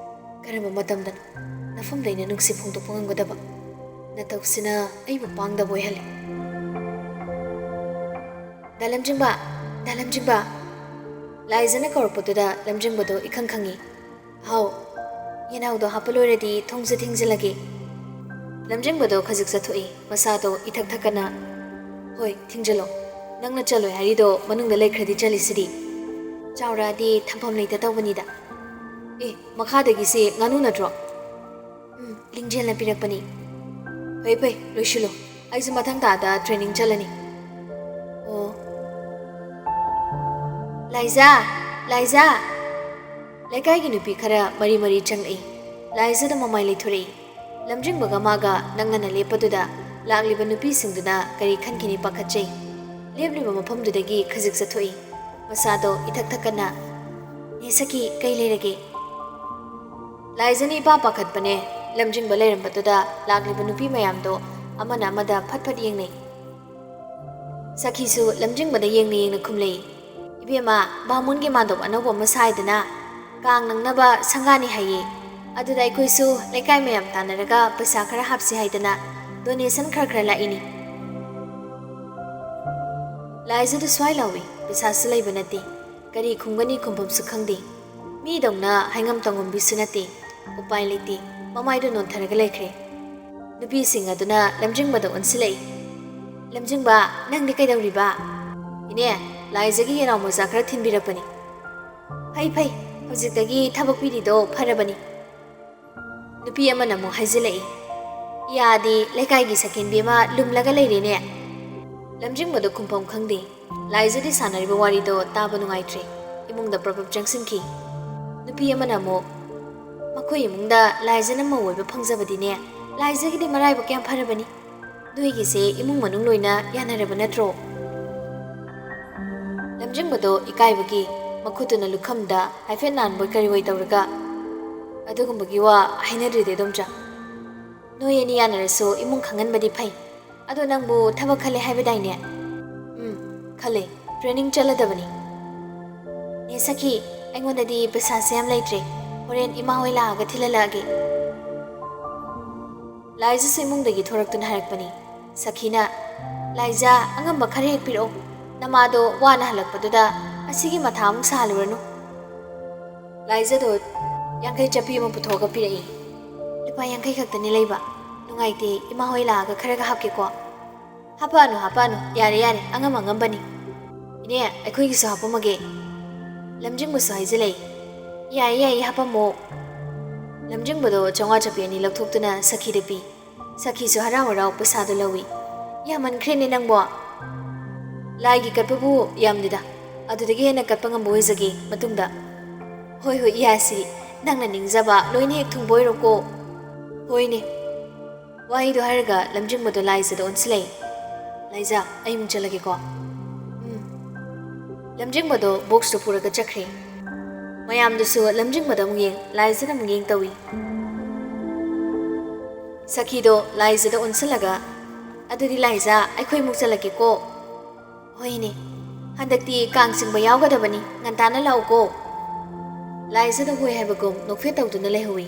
ꯀꯔꯝꯕ ꯃꯇꯝꯗꯅꯣ ꯅꯐꯝꯗ ꯑꯩꯅ ꯅꯨꯡꯁꯤ ꯐꯣꯡꯗꯣꯛꯄ ꯉꯝꯒꯗꯕ? ꯅꯇꯧꯁꯤꯅ ꯑꯩꯕꯨ ꯄꯥꯡꯗꯕ ꯑꯣꯏꯍꯜꯂꯦ꯫" "ꯗꯥ ꯂꯝꯖꯤꯡꯕ, ꯗꯥ ꯂꯝꯖꯤꯡꯕ!" ꯂꯥꯏꯖꯅ ꯀꯧꯔꯛꯄꯗꯨꯗ ꯂꯝꯖꯤꯡꯕꯗꯣ ꯏꯈꯪ ꯈꯪꯉꯤ꯫ "ꯍꯥꯎ꯫" "ꯌꯦꯅꯥꯎꯗꯣ ꯍꯥꯞꯄ ꯂꯣꯏꯔꯗꯤ ꯊꯣꯡꯁꯨ ꯊꯤꯡꯖꯤꯜꯂꯒꯦ꯫" ꯂꯝꯖꯤꯡꯕꯗꯣ ꯈꯖꯤꯛ ꯆꯠꯊꯣꯛꯏ, ꯃꯁꯥꯗꯣ ꯏꯊꯛ ꯊꯛꯀꯠꯅ꯫ "ꯍꯣꯏ, ꯊꯤꯡꯖꯤꯜꯂꯣ꯫ ꯅꯪꯅ ꯆꯠꯂꯣꯏ ꯍꯥꯏꯔꯤꯗꯣ ꯃꯅꯨꯡꯗ ꯂꯩꯈ꯭ꯔꯗꯤ ꯆꯠꯂꯤꯁꯤꯗꯤ꯫ ꯆꯥꯎꯔꯛꯑꯗꯤ ꯊꯝꯐꯝ ꯂꯩꯇ ꯇꯧꯕꯅꯤꯗ꯫ ꯑꯦ, ꯃꯈꯥꯗꯒꯤꯁꯤ ꯉꯥꯅꯨ ꯅꯠꯇ꯭ꯔꯣ?" "ꯎꯝ, ꯂꯤꯡꯖꯦꯜꯅ ꯄꯤꯔꯛꯄꯅꯤ꯫" "ꯐꯩ ꯐꯩ, ꯂꯣꯏꯁꯤꯜꯂꯣ꯫ ꯑꯩꯁꯨ ꯃꯊꯪ ꯊꯥꯗ training ꯆꯠꯂꯅꯤ꯫" "ꯑꯣ꯫" "ꯂꯥꯏꯖꯥ! ꯂꯥꯏꯖꯥ!" ꯂꯩꯀꯥꯏꯒꯤ ꯅꯨꯄꯤ ꯈꯔ ꯃꯔꯤ ꯃꯔꯤ ꯆꯪꯂꯛꯏ꯫ ꯂꯥꯏꯖꯥꯗ ꯃꯃꯥꯏ ꯂꯩꯊꯣꯔꯛꯏ꯫ ꯂꯝꯖꯤꯡꯕꯒ ꯃꯥꯒ ꯅꯛꯅꯅ ꯂꯦꯞꯄꯗꯨꯗ ꯂꯥꯛꯂꯤꯕ ꯅꯨꯄꯤꯁꯤꯡꯗꯨꯅ ꯀꯔꯤ ꯈꯟꯈꯤꯅꯤ ꯄꯥꯈꯠꯆꯩ꯫ ꯂꯦꯞꯂꯤꯕ ꯃꯐꯝꯗꯨꯗꯒꯤ ꯈꯖꯤꯛ ꯆꯠꯊꯣꯛꯏ꯫ ꯃꯁꯥꯗꯣ ꯏꯊꯛ ꯊꯛꯀꯠꯅ, "ꯅꯦ ꯁꯈꯤ, ꯀꯩ ꯂꯩꯔꯒꯦ?" ꯂꯥꯏꯖꯅ ꯏꯄꯥ ꯄꯥꯈꯠꯄꯅꯦ꯫ ꯂꯝꯖꯤꯡꯕ ꯂꯩꯔꯝꯕꯗꯨꯗ ꯂꯥꯛꯂꯤꯕ ꯅꯨꯄꯤ ꯃꯌꯥꯝꯗꯣ ꯑꯃꯅ ꯑꯃꯗ ꯐꯠ ꯐꯠ ꯌꯦꯡꯅꯩ꯫ ꯁꯈꯤꯁꯨ ꯂꯝꯖꯤꯡꯕꯗ ꯌꯦꯡꯅ ꯌꯦꯡꯅ ꯈꯨꯝꯂꯛꯏ꯫ "ꯏꯕꯦꯝꯃ, ꯕꯥꯃꯣꯟꯒꯤ ꯃꯥꯟꯗꯣꯞ ꯑꯅꯧꯕ ꯑꯃ ꯁꯥꯏꯗꯅ, ꯀꯥꯡ ꯅꯪꯅꯕ ꯁꯪꯒꯥꯅꯤ ꯍꯥꯏꯌꯦ꯫ ꯑꯗꯨꯗ ꯑꯩꯈꯣꯏꯁꯨ ꯂꯩꯀꯥꯏ ꯃꯌꯥꯝ ꯇꯥꯟꯅꯔꯒ ꯄꯩꯁꯥ ꯈꯔ ꯍꯥꯞꯁꯤ ꯍꯥꯏꯗꯅ donation ꯈꯔ ꯈꯔ ꯂꯥꯛꯏꯅꯤ꯫" ꯂꯥꯏꯖꯗꯨ ꯁ꯭ꯋꯥꯏ ꯂꯥꯎꯏ, ꯄꯩꯁꯥꯁꯨ ꯂꯩꯕ ꯅꯠꯇꯦ꯫ ꯀꯔꯤ ꯈꯨꯝꯒꯅꯤ ꯈꯨꯝꯐꯝꯁꯨ ꯈꯪꯗꯦ꯫ ꯃꯤꯗꯧꯅ ꯍꯥꯏꯉꯝ ꯇꯧꯉꯝꯕꯤꯁꯨ ꯅꯠꯇꯦ꯫ ꯎꯄꯥꯏ ꯂꯩꯇꯦ꯫ ꯃꯃꯥꯏꯗꯨ ꯅꯣꯟꯊꯔꯒ ꯂꯩꯈ꯭ꯔꯦ꯫ ꯅꯨꯄꯤꯁꯤꯡ ꯑꯗꯨꯅ ꯂꯝꯖꯤꯡꯕꯗ ꯑꯣꯟꯁꯤꯜꯂꯛꯏ꯫ "ꯂꯝꯖꯤꯡꯕ, ꯅꯪꯗꯤ ꯀꯩꯗꯧꯔꯤꯕ?" "ꯏꯅꯦ, ꯂꯥꯏꯖꯒꯤ ꯌꯦꯅꯥꯎ ꯃꯆꯥ ꯈꯔ ꯊꯤꯟꯕꯤꯔꯛꯄꯅꯤ꯫ "ꯐꯩ ꯐꯩ, ꯍꯧꯖꯤꯛꯇꯒꯤ ꯊꯕꯛ ꯄꯤꯔꯤꯗꯣ ꯐꯔꯕꯅꯤ꯫" ꯅꯨꯄꯤ ꯑꯃꯅ ꯑꯃꯨꯛ ꯍꯥꯏꯖꯤꯜꯂꯛꯏ, "ꯏꯌꯥꯗꯤ ꯂꯩꯀꯥꯏꯒꯤ ꯁꯛꯍꯦꯟꯕꯤ ꯑꯃ ꯂꯨꯝꯂꯒ ꯂꯩꯔꯦꯅꯦ꯫" ꯂꯝꯖꯤꯡꯕꯗꯣ ꯈꯨꯝꯐꯝ ꯈꯪꯗꯦ꯫ ꯂꯥꯏꯖꯗꯤ ꯁꯥꯟꯅꯔꯤꯕ ꯋꯥꯔꯤꯗꯣ ꯇꯥꯕ ꯅꯨꯡꯉꯥꯏꯇ꯭ꯔꯦ꯫ ꯏꯃꯨꯡꯗ ꯄ꯭ꯔꯞ ꯄ꯭ꯔꯞ ꯆꯪꯁꯤꯟꯈꯤ꯫ ꯅꯨꯄꯤ ꯑꯃꯅ ꯑꯃꯨꯛ, "ꯃꯈꯣꯏ ꯏꯃꯨꯡꯗ ꯂꯥꯏꯖꯅ ꯃꯧ ꯑꯣꯏꯕ ꯐꯪꯖꯕꯗꯤꯅꯦ, ꯂꯥꯏꯖꯒꯤꯗꯤ ꯃꯔꯥꯏꯕꯛ ꯀꯌꯥꯝ ꯐꯔꯕꯅꯤ꯫ ꯅꯣꯏꯒꯤꯁꯦ ꯏꯃꯨꯡ ꯃꯅꯨꯡ ꯂꯣꯏꯅ ꯌꯥꯅꯔꯕ ꯅꯠꯇ꯭ꯔꯣ?" ꯂꯝꯖꯤꯡꯕꯗꯣ ꯏꯀꯥꯏꯕꯒꯤ ꯃꯈꯨꯠꯇꯨꯅ ꯂꯨꯈꯝꯗ ꯍꯥꯏꯐꯦꯠ ꯅꯥꯟꯕꯣꯏ ꯀꯔꯤꯑꯣꯏ ꯇꯧꯔꯒ, "ꯑꯗꯨꯒꯨꯝꯕꯒꯤ ꯋꯥ ꯍꯥꯏꯅꯗ꯭ꯔꯤꯗ, ꯏꯗꯣꯝꯆꯥ꯫ ꯅꯣꯏ ꯑꯅꯤ ꯌꯥꯅꯔꯁꯨ ꯏꯃꯨꯡ ꯈꯪꯍꯟꯕꯗꯤ ꯐꯩ꯫ ꯑꯗꯣ ꯅꯪꯕꯨ ꯊꯕꯛ ꯈꯜꯂꯦ ꯍꯥꯏꯕꯗꯥꯏꯅꯦ?" "ꯎꯝ, ꯈꯜꯂꯦ꯫ ꯇ꯭ꯔꯦꯅꯤꯡ ꯆꯠꯂꯗꯕꯅꯤ꯫" "ꯅꯦ ꯁꯈꯤ, ꯑꯩꯉꯣꯟꯗꯗꯤ ꯄꯩꯁꯥꯁꯦ ꯌꯥꯝ ꯂꯩꯇ꯭ꯔꯦ꯫ ꯍꯣꯔꯦꯟ ꯏꯃꯥ ꯍꯣꯏ ꯂꯥꯛꯑꯒ ꯊꯤꯜꯍꯜꯂꯛꯑꯒꯦ꯫" ꯂꯥꯏꯖꯁꯨ ꯏꯃꯨꯡꯗꯒꯤ ꯊꯣꯔꯛꯇꯨꯅ ꯍꯥꯏꯔꯛꯄꯅꯤ꯫ ꯁꯈꯤꯅ, "ꯂꯥꯏꯖ, ꯑꯉꯝꯕ ꯈꯔ ꯍꯦꯛ ꯄꯤꯔꯛꯑꯣ꯫ ꯅꯃꯥꯗꯣ ꯋꯥꯅ ꯍꯜꯂꯛꯄꯗꯨꯗ ꯑꯁꯤꯒꯤ ꯃꯊꯥ ꯑꯃꯨꯛ ꯁꯥꯍꯜꯂꯨꯔꯅꯨ꯫" ꯂꯥꯏꯖꯗꯣ ꯌꯥꯡꯈꯩ ꯆꯞꯄꯤ ꯑꯃ ꯄꯨꯊꯣꯛꯑꯒ ꯄꯤꯔꯛꯏ꯫ "ꯂꯨꯄꯥ ꯌꯥꯡꯈꯩ ꯈꯛꯇꯅꯤ ꯂꯩꯕ꯫ ꯅꯨꯡꯉꯥꯏꯇꯦ, ꯏꯃꯥ ꯍꯣꯏ ꯂꯥꯛꯑꯒ ꯈꯔꯒ ꯍꯥꯞꯀꯦꯀꯣ꯫" "ꯍꯥꯄꯛꯑꯅꯨ, ꯍꯥꯄꯛꯑꯅꯨ꯫ ꯌꯥꯔꯦ, ꯌꯥꯔꯦ꯫ ꯑꯉꯝ ꯑꯉꯝꯕꯅꯤ꯫ ꯏꯅꯦ, ꯑꯩꯈꯣꯏꯒꯤꯁꯨ ꯍꯥꯄꯝꯃꯒꯦ꯫" ꯂꯝꯖꯤꯡꯕꯁꯨ ꯍꯥꯏꯖꯤꯜꯂꯛꯏ꯫ "ꯌꯥꯏꯌꯦ, ꯌꯥꯏꯌꯦ, ꯍꯥꯄꯝꯃꯣ꯫" ꯂꯝꯖꯤꯡꯕꯗꯣ ꯆꯥꯝꯃꯉꯥ ꯆꯞꯄꯤ ꯑꯅꯤ ꯂꯧꯊꯣꯛꯇꯨꯅ ꯁꯈꯤꯗ ꯄꯤ꯫ ꯁꯈꯤꯁꯨ ꯍꯔꯥꯎ ꯍꯔꯥꯎ ꯄꯩꯁꯥꯗꯣ ꯂꯧꯏ꯫ "ꯌꯥꯝꯃꯟꯈ꯭ꯔꯦꯅꯦ ꯅꯪꯕꯣ꯫ ꯂꯥꯏꯒꯤ ꯀꯠꯄꯕꯨ ꯌꯥꯝꯗꯦꯗ꯫ ꯑꯗꯨꯗꯒꯤ ꯍꯦꯟꯅ ꯀꯠꯄ ꯉꯝꯕ ꯑꯣꯏꯖꯒꯦ ꯃꯇꯨꯡꯗ꯫" "ꯍꯣꯏ, ꯍꯣꯏ, ꯏꯌꯥꯁꯤ, ꯅꯪꯅ ꯅꯤꯡꯖꯕ ꯂꯣꯏꯅ ꯍꯦꯛ ꯊꯨꯡꯕ ꯑꯣꯏꯔꯣꯀꯣ꯫" "ꯍꯣꯏꯅꯦ꯫" ꯋꯥꯍꯩꯗꯣ ꯍꯥꯏꯔꯒ ꯂꯝꯖꯤꯡꯕꯗꯣ ꯂꯥꯏꯖꯗ ꯑꯣꯟꯁꯤꯜꯂꯛꯏ꯫ "ꯂꯥꯏꯖ, ꯑꯩ ꯑꯃꯨꯛ ꯆꯠꯂꯒꯦꯀꯣ꯫" "ꯎꯝ꯫" ꯂꯝꯖꯤꯡꯕꯗꯣ ꯕꯣꯛꯁꯇꯣ ꯄꯨꯔꯒ ꯆꯠꯈ꯭ꯔꯦ꯫ ꯃꯌꯥꯝꯗꯨꯁꯨ ꯂꯝꯖꯤꯡꯕꯗ ꯑꯃꯨꯛ ꯌꯦꯡ, ꯂꯥꯏꯖꯗ ꯑꯃꯨꯛ ꯌꯦꯡ ꯇꯧꯏ꯫ ꯁꯈꯤꯗꯣ ꯂꯥꯏꯖꯗ ꯑꯣꯟꯁꯤꯜꯂꯒ, "ꯑꯗꯨꯗꯤ ꯂꯥꯏꯖ, ꯑꯩꯈꯣꯏ ꯑꯃꯨꯛ ꯆꯠꯂꯒꯦꯀꯣ꯫" "ꯍꯣꯏꯅꯦ, ꯍꯟꯗꯛꯇꯤ ꯀꯥꯡ ꯆꯤꯡꯕ ꯌꯥꯎꯒꯗꯕꯅꯤ, ꯉꯟꯇꯥꯅ ꯂꯥꯛꯎꯀꯣ꯫" ꯂꯥꯏꯖꯗ ꯍꯣꯏ ꯍꯥꯏꯕꯒꯨꯝ ꯅꯣꯛꯐꯦꯠ ꯇꯧꯗꯨꯅ ꯂꯩꯍꯧꯏ꯫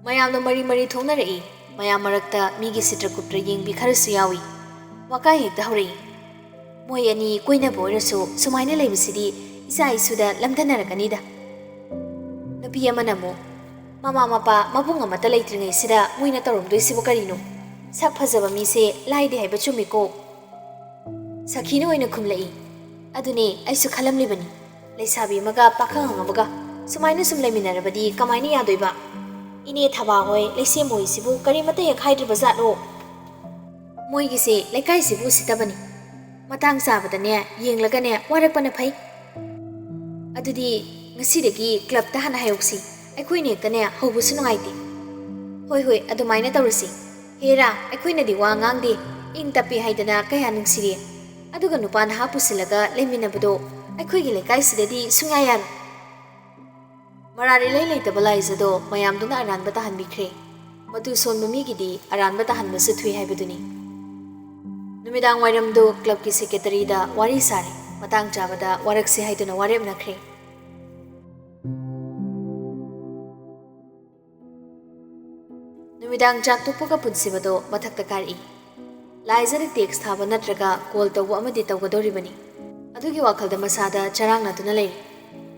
ꯃꯌꯥꯝꯅ ꯃꯔꯤ ꯃꯔꯤ ꯊꯣꯛꯅꯔꯛꯏ꯫ ꯃꯌꯥꯝ ꯃꯔꯛꯇ ꯃꯤꯒꯤ ꯁꯤꯇ꯭ꯔꯀꯨꯞꯇ꯭ꯔ ꯌꯦꯡꯕꯤ ꯈꯔꯁꯨ ꯌꯥꯎꯏ꯫ ꯋꯥꯀꯥꯏ ꯍꯦꯛꯇ ꯍꯧꯔꯛꯏ꯫ "ꯃꯣꯏ ꯑꯅꯤ ꯀꯣꯏꯅꯕ ꯑꯣꯏꯔꯁꯨ ꯁꯨꯃꯥꯏꯅ ꯂꯩꯕꯁꯤꯗꯤ ꯏꯆꯥ ꯏꯁꯨꯗ ꯂꯝꯗꯅꯔꯛꯀꯅꯤꯗ꯫" ꯅꯨꯄꯤ ꯑꯃꯅ ꯑꯃꯨꯛ, "ꯃꯃꯥ ꯃꯄꯥ ꯃꯕꯨꯡ ꯑꯃꯠꯇ ꯂꯩꯇ꯭ꯔꯤꯉꯩꯁꯤꯗ ꯃꯣꯏꯅ ꯇꯧꯔꯝꯗꯣꯏꯁꯤꯕꯨ ꯀꯔꯤꯅꯣ? ꯁꯛ ꯐꯖꯕ ꯃꯤꯁꯦ ꯂꯥꯏꯗꯦ ꯍꯥꯏꯕ ꯆꯨꯝꯃꯤꯀꯣ꯫ ꯁꯈꯤꯅ ꯑꯣꯏꯅ ꯈꯨꯝꯂꯛꯏ꯫ ꯑꯗꯨꯅꯦ ꯑꯩꯁꯨ ꯈꯜꯂꯝꯂꯤꯕꯅꯤ, ꯂꯩꯁꯥꯕꯤ ꯑꯃꯒ ꯄꯥꯈꯪ ꯑꯃꯒ ꯁꯨꯃꯥꯏꯅ ꯁꯨꯝ ꯂꯩꯃꯤꯟꯅꯔꯕꯗꯤ ꯀꯃꯥꯏꯅ ꯌꯥꯗꯣꯏꯕ? ꯏꯅꯦ ꯊꯕꯥ ꯍꯣꯏ, ꯂꯩꯁꯦꯝ ꯍꯣꯏꯁꯤꯕꯨ ꯀꯔꯤꯃꯠꯇ ꯍꯦꯛ ꯍꯥꯏꯗ꯭ꯔꯤꯕ ꯖꯥꯠꯂꯣ? ꯃꯣꯏꯒꯤꯁꯦ ꯂꯩꯀꯥꯏꯁꯤꯕꯨ ꯎꯁꯤꯠꯇꯕꯅꯤ꯫ ꯃꯇꯥꯡ ꯆꯥꯕꯗꯅꯦ, ꯌꯦꯡꯂꯒꯅꯦ ꯋꯥꯔꯛꯄꯅ ꯐꯩ꯫ ꯑꯗꯨꯗꯤ ꯉꯁꯤꯗꯒꯤ ꯀ꯭ꯂꯕꯇ ꯍꯥꯟꯅ ꯍꯥꯏꯍꯧꯁꯤ꯫ ꯑꯩꯈꯣꯏꯅ ꯍꯦꯛꯇꯅꯦ ꯍꯧꯕꯁꯨ ꯅꯨꯡꯉꯥꯏꯇꯦ꯫ ꯍꯣꯏ ꯍꯣꯏ, ꯑꯗꯨꯃꯥꯏꯅ ꯇꯧꯔꯁꯤ꯫ ꯍꯦꯔꯥ, ꯑꯩꯈꯣꯏꯅꯗꯤ ꯋꯥ ꯉꯥꯡꯗꯦ, ꯏꯪ ꯇꯞꯄꯤ ꯍꯥꯏꯗꯅ ꯀꯌꯥ ꯅꯨꯡꯁꯤꯔꯦ꯫ ꯑꯗꯨꯒ ꯅꯨꯄꯥ ꯅꯍꯥ ꯄꯨꯁꯤꯜꯂꯒ ꯂꯩꯃꯤꯟꯅꯕꯗꯣ ꯑꯩꯈꯣꯏꯒꯤ ꯂꯩꯀꯥꯏꯁꯤꯗꯗꯤ ꯁꯨꯡꯌꯥ ꯌꯥꯔꯣꯏ꯫ ꯃꯔꯥꯜ ꯏꯂꯩ ꯂꯩꯇꯕ ꯂꯥꯏꯖꯗꯣ ꯃꯌꯥꯝꯗꯨꯅ ꯑꯔꯥꯟꯕ ꯇꯥꯍꯟꯕꯤꯈ꯭ꯔꯦ꯫ ꯃꯇꯨ ꯁꯣꯟꯕ ꯃꯤꯒꯤꯗꯤ ꯑꯔꯥꯟꯕ ꯇꯥꯍꯟꯕꯁꯨ ꯊꯨꯏ ꯍꯥꯏꯕꯗꯨꯅꯤ꯫ ꯅꯨꯃꯤꯗꯥꯡ ꯋꯥꯏꯔꯝꯗꯨ ꯀ꯭ꯂꯕꯀꯤ ꯁꯦꯀ꯭ꯔꯦꯇꯔꯤꯗ ꯋꯥꯔꯤ ꯁꯥꯔꯦ꯫ ꯃꯇꯥꯡ ꯆꯥꯕꯗ ꯋꯥꯔꯛꯁꯤ ꯍꯥꯏꯗꯨꯅ ꯋꯥꯔꯦꯞꯅꯈ꯭ꯔꯦ꯫ ꯅꯨꯃꯤꯗꯥꯡ ꯆꯥꯛ ꯇꯣꯛꯄꯒ ꯄꯨꯟꯁꯤꯕꯗꯣ ꯃꯊꯛꯇ ꯀꯥꯔꯛꯏ꯫ ꯂꯥꯏꯖꯗ ꯇꯦꯛꯁ ꯊꯥꯕ ꯅꯠꯇ꯭ꯔꯒ ꯀꯣꯜ ꯇꯧꯕ ꯑꯃꯗꯤ ꯇꯧꯒꯗꯧꯔꯤꯕꯅꯤ꯫ ꯑꯗꯨꯒꯤ ꯋꯥꯈꯜꯗ ꯃꯁꯥꯗ ꯆꯔꯥꯡꯅꯗꯨꯅ ꯂꯩꯔꯤ꯫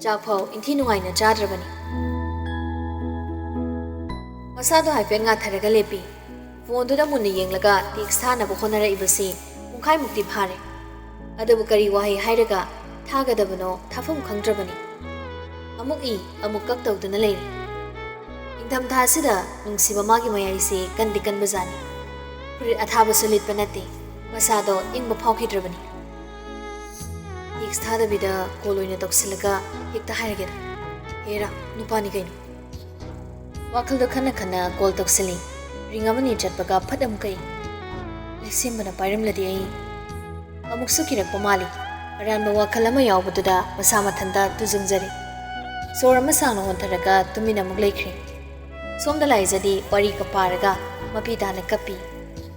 ꯆꯥꯛ ꯐꯥꯎ ꯏꯟꯊꯤ ꯅꯨꯡꯉꯥꯏꯅ ꯆꯥꯗ꯭ꯔꯕꯅꯤ꯫ ꯃꯁꯥꯗꯣ ꯍꯥꯏꯐꯦꯠ ꯉꯥꯊꯔꯒ ꯂꯦꯞꯄꯤ꯫ ꯐꯣꯟꯗꯨꯗ ꯃꯨꯟꯅ ꯌꯦꯡꯂꯒ ꯇꯦꯛꯁ ꯊꯥꯅꯕ ꯍꯣꯠꯅꯔꯛꯏꯕꯁꯤ ꯄꯨꯡꯈꯥꯏꯃꯨꯛꯇꯤ ꯐꯥꯔꯦ꯫ ꯑꯗꯨꯕꯨ ꯀꯔꯤ ꯋꯥꯍꯩ ꯍꯥꯏꯔꯒ ꯊꯥꯒꯗꯕꯅꯣ ꯊꯥꯐꯝ ꯈꯪꯗ꯭ꯔꯕꯅꯤ꯫ ꯑꯃꯨꯛ ꯏ, ꯑꯃꯨꯛ ꯀꯛ ꯇꯧꯗꯨꯅ ꯂꯩꯔꯤ꯫ ꯅꯤꯡꯊꯝꯊꯥ ꯑꯁꯤꯗ ꯅꯨꯡꯁꯤꯕ ꯃꯥꯒꯤ ꯃꯌꯥꯏꯁꯦ ꯀꯟꯗꯤ ꯀꯟꯕꯖꯥꯠꯅꯤ꯫ ꯐꯨꯔꯤꯠ ꯑꯊꯥꯕꯁꯨ ꯂꯤꯠꯄ ꯅꯠꯇꯦ꯫ ꯃꯁꯥꯗꯣ ꯏꯪꯕ ꯐꯥꯎꯈꯤꯗ꯭ꯔꯕꯅꯤ꯫ ꯇꯦꯛꯁ ꯊꯥꯗꯕꯤꯗ ꯀꯣꯜ ꯑꯣꯏꯅ ꯇꯧꯁꯤꯜꯂꯒ ꯍꯦꯛꯇ ꯍꯥꯏꯔꯒꯦꯗ꯫ ꯍꯦꯔꯥ, ꯅꯨꯄꯥꯅꯤ ꯀꯩꯅꯣ꯫ ꯋꯥꯈꯜꯗꯣ ꯈꯟꯅ ꯈꯟꯅ ꯀꯣꯜ ꯇꯧꯁꯤꯜꯂꯤ꯫ ꯔꯤꯡ ꯑꯃꯅꯤ ꯆꯠꯄꯒ ꯐꯠ ꯑꯃꯨꯛ ꯀꯛꯏ꯫ ꯂꯩꯁꯦꯝꯕꯅ ꯄꯥꯏꯔꯝꯂꯗꯤ ꯑꯩ ꯑꯃꯨꯛꯁꯨ ꯀꯤꯔꯛꯄ ꯃꯥꯜꯂꯤ꯫ ꯑꯔꯥꯟꯕ ꯋꯥꯈꯜ ꯑꯃ ꯌꯥꯎꯕꯗꯨꯗ ꯃꯁꯥ ꯃꯊꯟꯇ ꯇꯨꯖꯨꯡꯖꯔꯦ꯫ ꯁꯣꯔ ꯑꯃ ꯁꯥꯡꯅ ꯍꯣꯟꯊꯔꯒ ꯇꯨꯃꯤꯟꯅ ꯑꯃꯨꯛ ꯂꯩꯈ꯭ꯔꯦ꯫ ꯁꯣꯝꯗ ꯂꯥꯏꯖꯗꯤ ꯋꯥꯔꯤꯒ ꯄꯥꯔꯒ ꯃꯄꯤ ꯇꯥꯅ ꯀꯞꯄꯤ꯫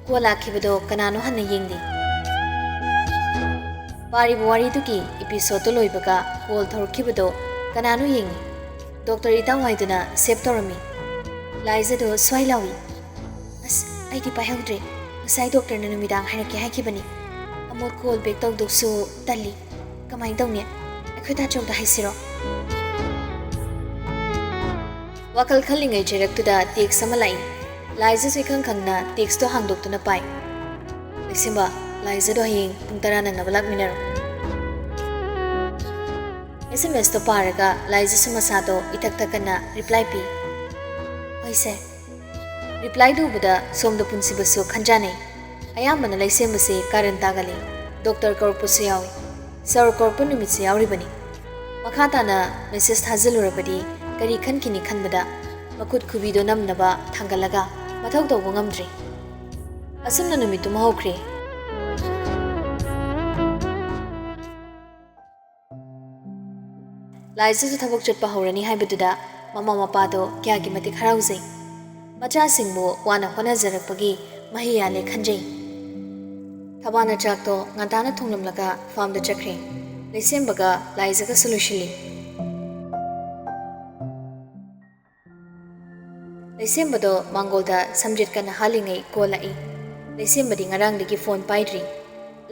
ꯀꯣꯜ ꯂꯥꯛꯈꯤꯕꯗꯣ ꯀꯅꯥꯅꯣ ꯍꯟꯅ ꯌꯦꯡꯗꯦ꯫ ꯄꯥꯔꯤꯕ ꯋꯥꯔꯤꯗꯨꯒꯤ ꯏꯄꯤꯁꯣꯗꯇꯣ ꯂꯣꯏꯕꯒ ꯀꯣꯜ ꯇꯧꯔꯛꯈꯤꯕꯗꯣ ꯀꯅꯥꯅꯣ ꯌꯦꯡꯉꯤ꯫ ꯗꯣꯛꯇꯔ ꯏꯇꯥꯎ ꯍꯥꯏꯗꯨꯅ ꯁꯦꯚ ꯇꯧꯔꯝꯃꯤ꯫ ꯂꯥꯏꯖꯗꯣ ꯁ꯭ꯋꯥꯏ ꯂꯥꯎꯏ꯫ ꯑꯁ, ꯑꯩꯗꯤ ꯄꯥꯏꯍꯧꯗ꯭ꯔꯦ꯫ ꯉꯁꯥꯏ ꯗꯣꯛꯇꯔꯅ ꯅꯨꯃꯤꯗꯥꯡ ꯍꯥꯏꯔꯛꯀꯦ ꯍꯥꯏꯈꯤꯕꯅꯤ꯫ ꯑꯃꯣꯠ ꯀꯣꯜ ꯕꯦꯛ ꯇꯧꯗꯧꯁꯨ ꯇꯜꯂꯤ꯫ ꯀꯃꯥꯏꯅ ꯇꯧꯅꯤ? ꯑꯩꯈꯣꯏ ꯇꯥꯆꯧꯗ ꯍꯥꯏꯁꯤꯔꯣ? ꯋꯥꯈꯜ ꯈꯜꯂꯤꯉꯩ ꯆꯩꯔꯛꯇꯨꯗ ꯇꯦꯛꯁ ꯑꯃ ꯂꯥꯛꯏ꯫ ꯂꯥꯏꯖꯁꯨ ꯏꯈꯪ ꯈꯪꯅ ꯇꯦꯛꯁꯇꯣ ꯍꯥꯡꯗꯣꯛꯇꯨꯅ ꯄꯥꯏ꯫ ꯂꯩꯁꯦꯝꯕ, ꯂꯥꯏꯖꯗꯣ ꯍꯌꯦꯡ ꯄꯨꯡ ꯇꯔꯥ ꯅꯪꯅꯕ ꯂꯥꯛꯃꯤꯟꯅꯔꯣ꯫ ꯑꯦꯁ ꯑꯦꯝ ꯑꯦꯁꯇꯣ ꯄꯥꯔꯒ ꯂꯥꯏꯖꯁꯨ ꯃꯁꯥꯗꯣ ꯏꯊꯛ ꯊꯛꯀꯠꯅ ꯔꯤꯄ꯭ꯂꯥꯏ ꯄꯤ꯫ ꯍꯣꯏ ꯁꯦ꯫ ꯔꯤꯄ꯭ꯂꯥꯏꯗꯨ ꯎꯕꯗ ꯁꯣꯝꯗ ꯄꯨꯟꯁꯤꯕꯁꯨ ꯈꯟꯖꯥꯟꯅꯩ꯫ ꯑꯌꯥꯝꯕꯅ ꯂꯩꯁꯦꯝꯕꯁꯤ ꯀꯥꯔꯟ ꯇꯥꯒꯜꯂꯤ꯫ ꯗꯣꯛꯇꯔ ꯀꯧꯔꯛꯄꯁꯨ ꯌꯥꯎꯏ꯫ ꯁꯥꯔ ꯀꯧꯔꯛꯄ ꯅꯨꯃꯤꯠꯁꯨ ꯌꯥꯎꯔꯤꯕꯅꯤ꯫ ꯃꯈꯥ ꯇꯥꯅ ꯃꯦꯁꯦꯖ ꯊꯥꯖꯤꯜꯂꯨꯔꯕꯗꯤ ꯀꯔꯤ ꯈꯟꯈꯤꯅꯤ ꯈꯟꯕꯗ ꯃꯈꯨꯠ ꯈꯨꯕꯤꯗꯣ ꯅꯝꯅꯕ ꯊꯥꯡꯒꯠꯂꯒ ꯃꯊꯧ ꯇꯧꯕ ꯉꯝꯗ꯭ꯔꯦ꯫ ꯑꯁꯨꯝꯅ ꯅꯨꯃꯤꯠꯇꯨꯃ ꯍꯧꯈ꯭ꯔꯦ꯫ ꯂꯥꯏꯖꯁꯨ ꯊꯕꯛ ꯆꯠꯄ ꯍꯧꯔꯅꯤ ꯍꯥꯏꯕꯗꯨꯗ ꯃꯃꯥ ꯃꯄꯥꯗꯣ ꯀꯌꯥꯒꯤ ꯃꯇꯤꯛ ꯍꯔꯥꯎꯖꯩ꯫ ꯃꯆꯥꯁꯤꯡꯕꯨ ꯋꯥꯅ ꯍꯣꯠꯅꯖꯔꯛꯄꯒꯤ ꯃꯍꯩ ꯌꯥꯜꯂꯦ ꯈꯟꯖꯩ꯫ ꯊꯕꯥꯅ ꯆꯥꯛꯇꯣ ꯉꯟꯇꯥꯅ ꯊꯣꯡꯂꯝꯂꯒ ꯐꯥꯝꯗ ꯆꯠꯈ꯭ꯔꯦ꯫ ꯂꯩꯁꯦꯝꯕꯒ ꯂꯥꯏꯖꯒꯁꯨ ꯂꯣꯏꯁꯤꯜꯂꯤ꯫ ꯂꯩꯁꯦꯝꯕꯗꯣ ꯃꯥꯡꯒꯣꯜꯗ ꯁꯝꯖꯦꯠ ꯀꯟꯅ ꯍꯥꯜꯂꯤꯉꯩ ꯀꯣꯜ ꯂꯥꯛꯏ꯫ ꯂꯩꯁꯦꯝꯕꯗꯤ ꯉꯔꯥꯡꯗꯒꯤ ꯐꯣꯟ ꯄꯥꯏꯗ꯭ꯔꯤ꯫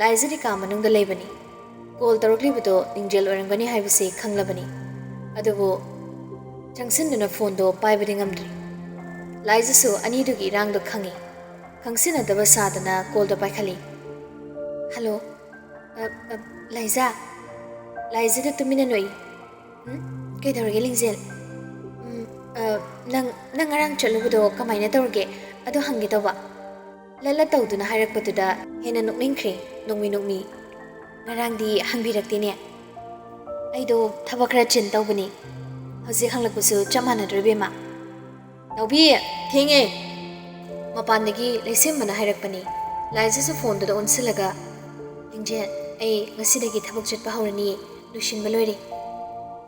ꯂꯥꯏꯖꯗꯤ ꯀꯥ ꯃꯅꯨꯡꯗ ꯂꯩꯕꯅꯤ꯫ ꯀꯣꯜ ꯇꯧꯔꯛꯂꯤꯕꯗꯣ ꯂꯤꯡꯖꯦꯜ ꯑꯣꯏꯔꯝꯒꯅꯤ ꯍꯥꯏꯕꯁꯤ ꯈꯪꯂꯕꯅꯤ꯫ ꯑꯗꯨꯕꯨ ꯆꯪꯁꯤꯟꯗꯨꯅ ꯐꯣꯟꯗꯣ ꯄꯥꯏꯕꯗꯤ ꯉꯝꯗ꯭ꯔꯤ꯫ ꯂꯥꯏꯖꯁꯨ ꯑꯅꯤꯗꯨꯒꯤ ꯏꯔꯥꯡꯗꯣ ꯈꯪꯏ꯫ ꯈꯪꯁꯤꯟꯅꯗꯕ ꯁꯥꯗꯅ ꯀꯣꯜꯗꯣ ꯄꯥꯏꯈꯠꯂꯤ꯫ "ꯍꯜꯂꯣ꯫ ꯑ, ꯑ, ꯂꯥꯏꯖꯥ? ꯂꯥꯏꯖꯥꯗ ꯇꯨꯃꯤꯟꯅ ꯅꯣꯛꯏ꯫ ꯎꯝ? ꯀꯩꯗꯧꯔꯒꯦ, ꯂꯤꯡꯖꯦꯜ? ꯎꯝ, ꯑ, ꯅꯪ, ꯅꯪ ꯉꯔꯥꯡ ꯆꯠꯂꯨꯕꯗꯣ ꯀꯃꯥꯏꯅ ꯇꯧꯔꯒꯦ? ꯑꯗꯨ ꯍꯪꯒꯦ ꯇꯧꯕ꯫" ꯂꯠꯂ ꯇꯧꯗꯨꯅ ꯍꯥꯏꯔꯛꯄꯗꯨꯗ ꯍꯦꯟꯅ ꯅꯣꯛꯅꯤꯡꯈ꯭ꯔꯦ꯫ ꯅꯣꯛꯃꯤ ꯅꯣꯛꯃꯤ, "ꯉꯔꯥꯡꯗꯤ ꯍꯪꯕꯤꯔꯛꯇꯦꯅꯦ꯫ ꯑꯩꯗꯣ ꯊꯕꯛ ꯈꯔ ꯆꯤꯟ ꯇꯧꯕꯅꯤ꯫ ꯍꯧꯖꯤꯛ ꯍꯪꯂꯛꯄꯁꯨ ꯆꯞ ꯃꯥꯟꯅꯗ꯭ꯔꯣ, ꯏꯕꯦꯝꯃ?" "ꯅꯥꯎꯕꯤ, ꯊꯦꯡꯉꯦ!" ꯃꯄꯥꯟꯗꯒꯤ ꯂꯩꯁꯦꯝꯕꯅ ꯍꯥꯏꯔꯛꯄꯅꯤ꯫ ꯂꯥꯏꯖꯁꯨ ꯐꯣꯟꯗꯨꯗ ꯑꯣꯟꯁꯤꯜꯂꯒ, "ꯂꯤꯡꯖꯦꯜ, ꯑꯩ ꯉꯁꯤꯗꯒꯤ ꯊꯕꯛ ꯆꯠꯄ ꯍꯧꯔꯅꯤ꯫ ꯂꯣꯏꯁꯤꯟꯕ ꯂꯣꯏꯔꯦ꯫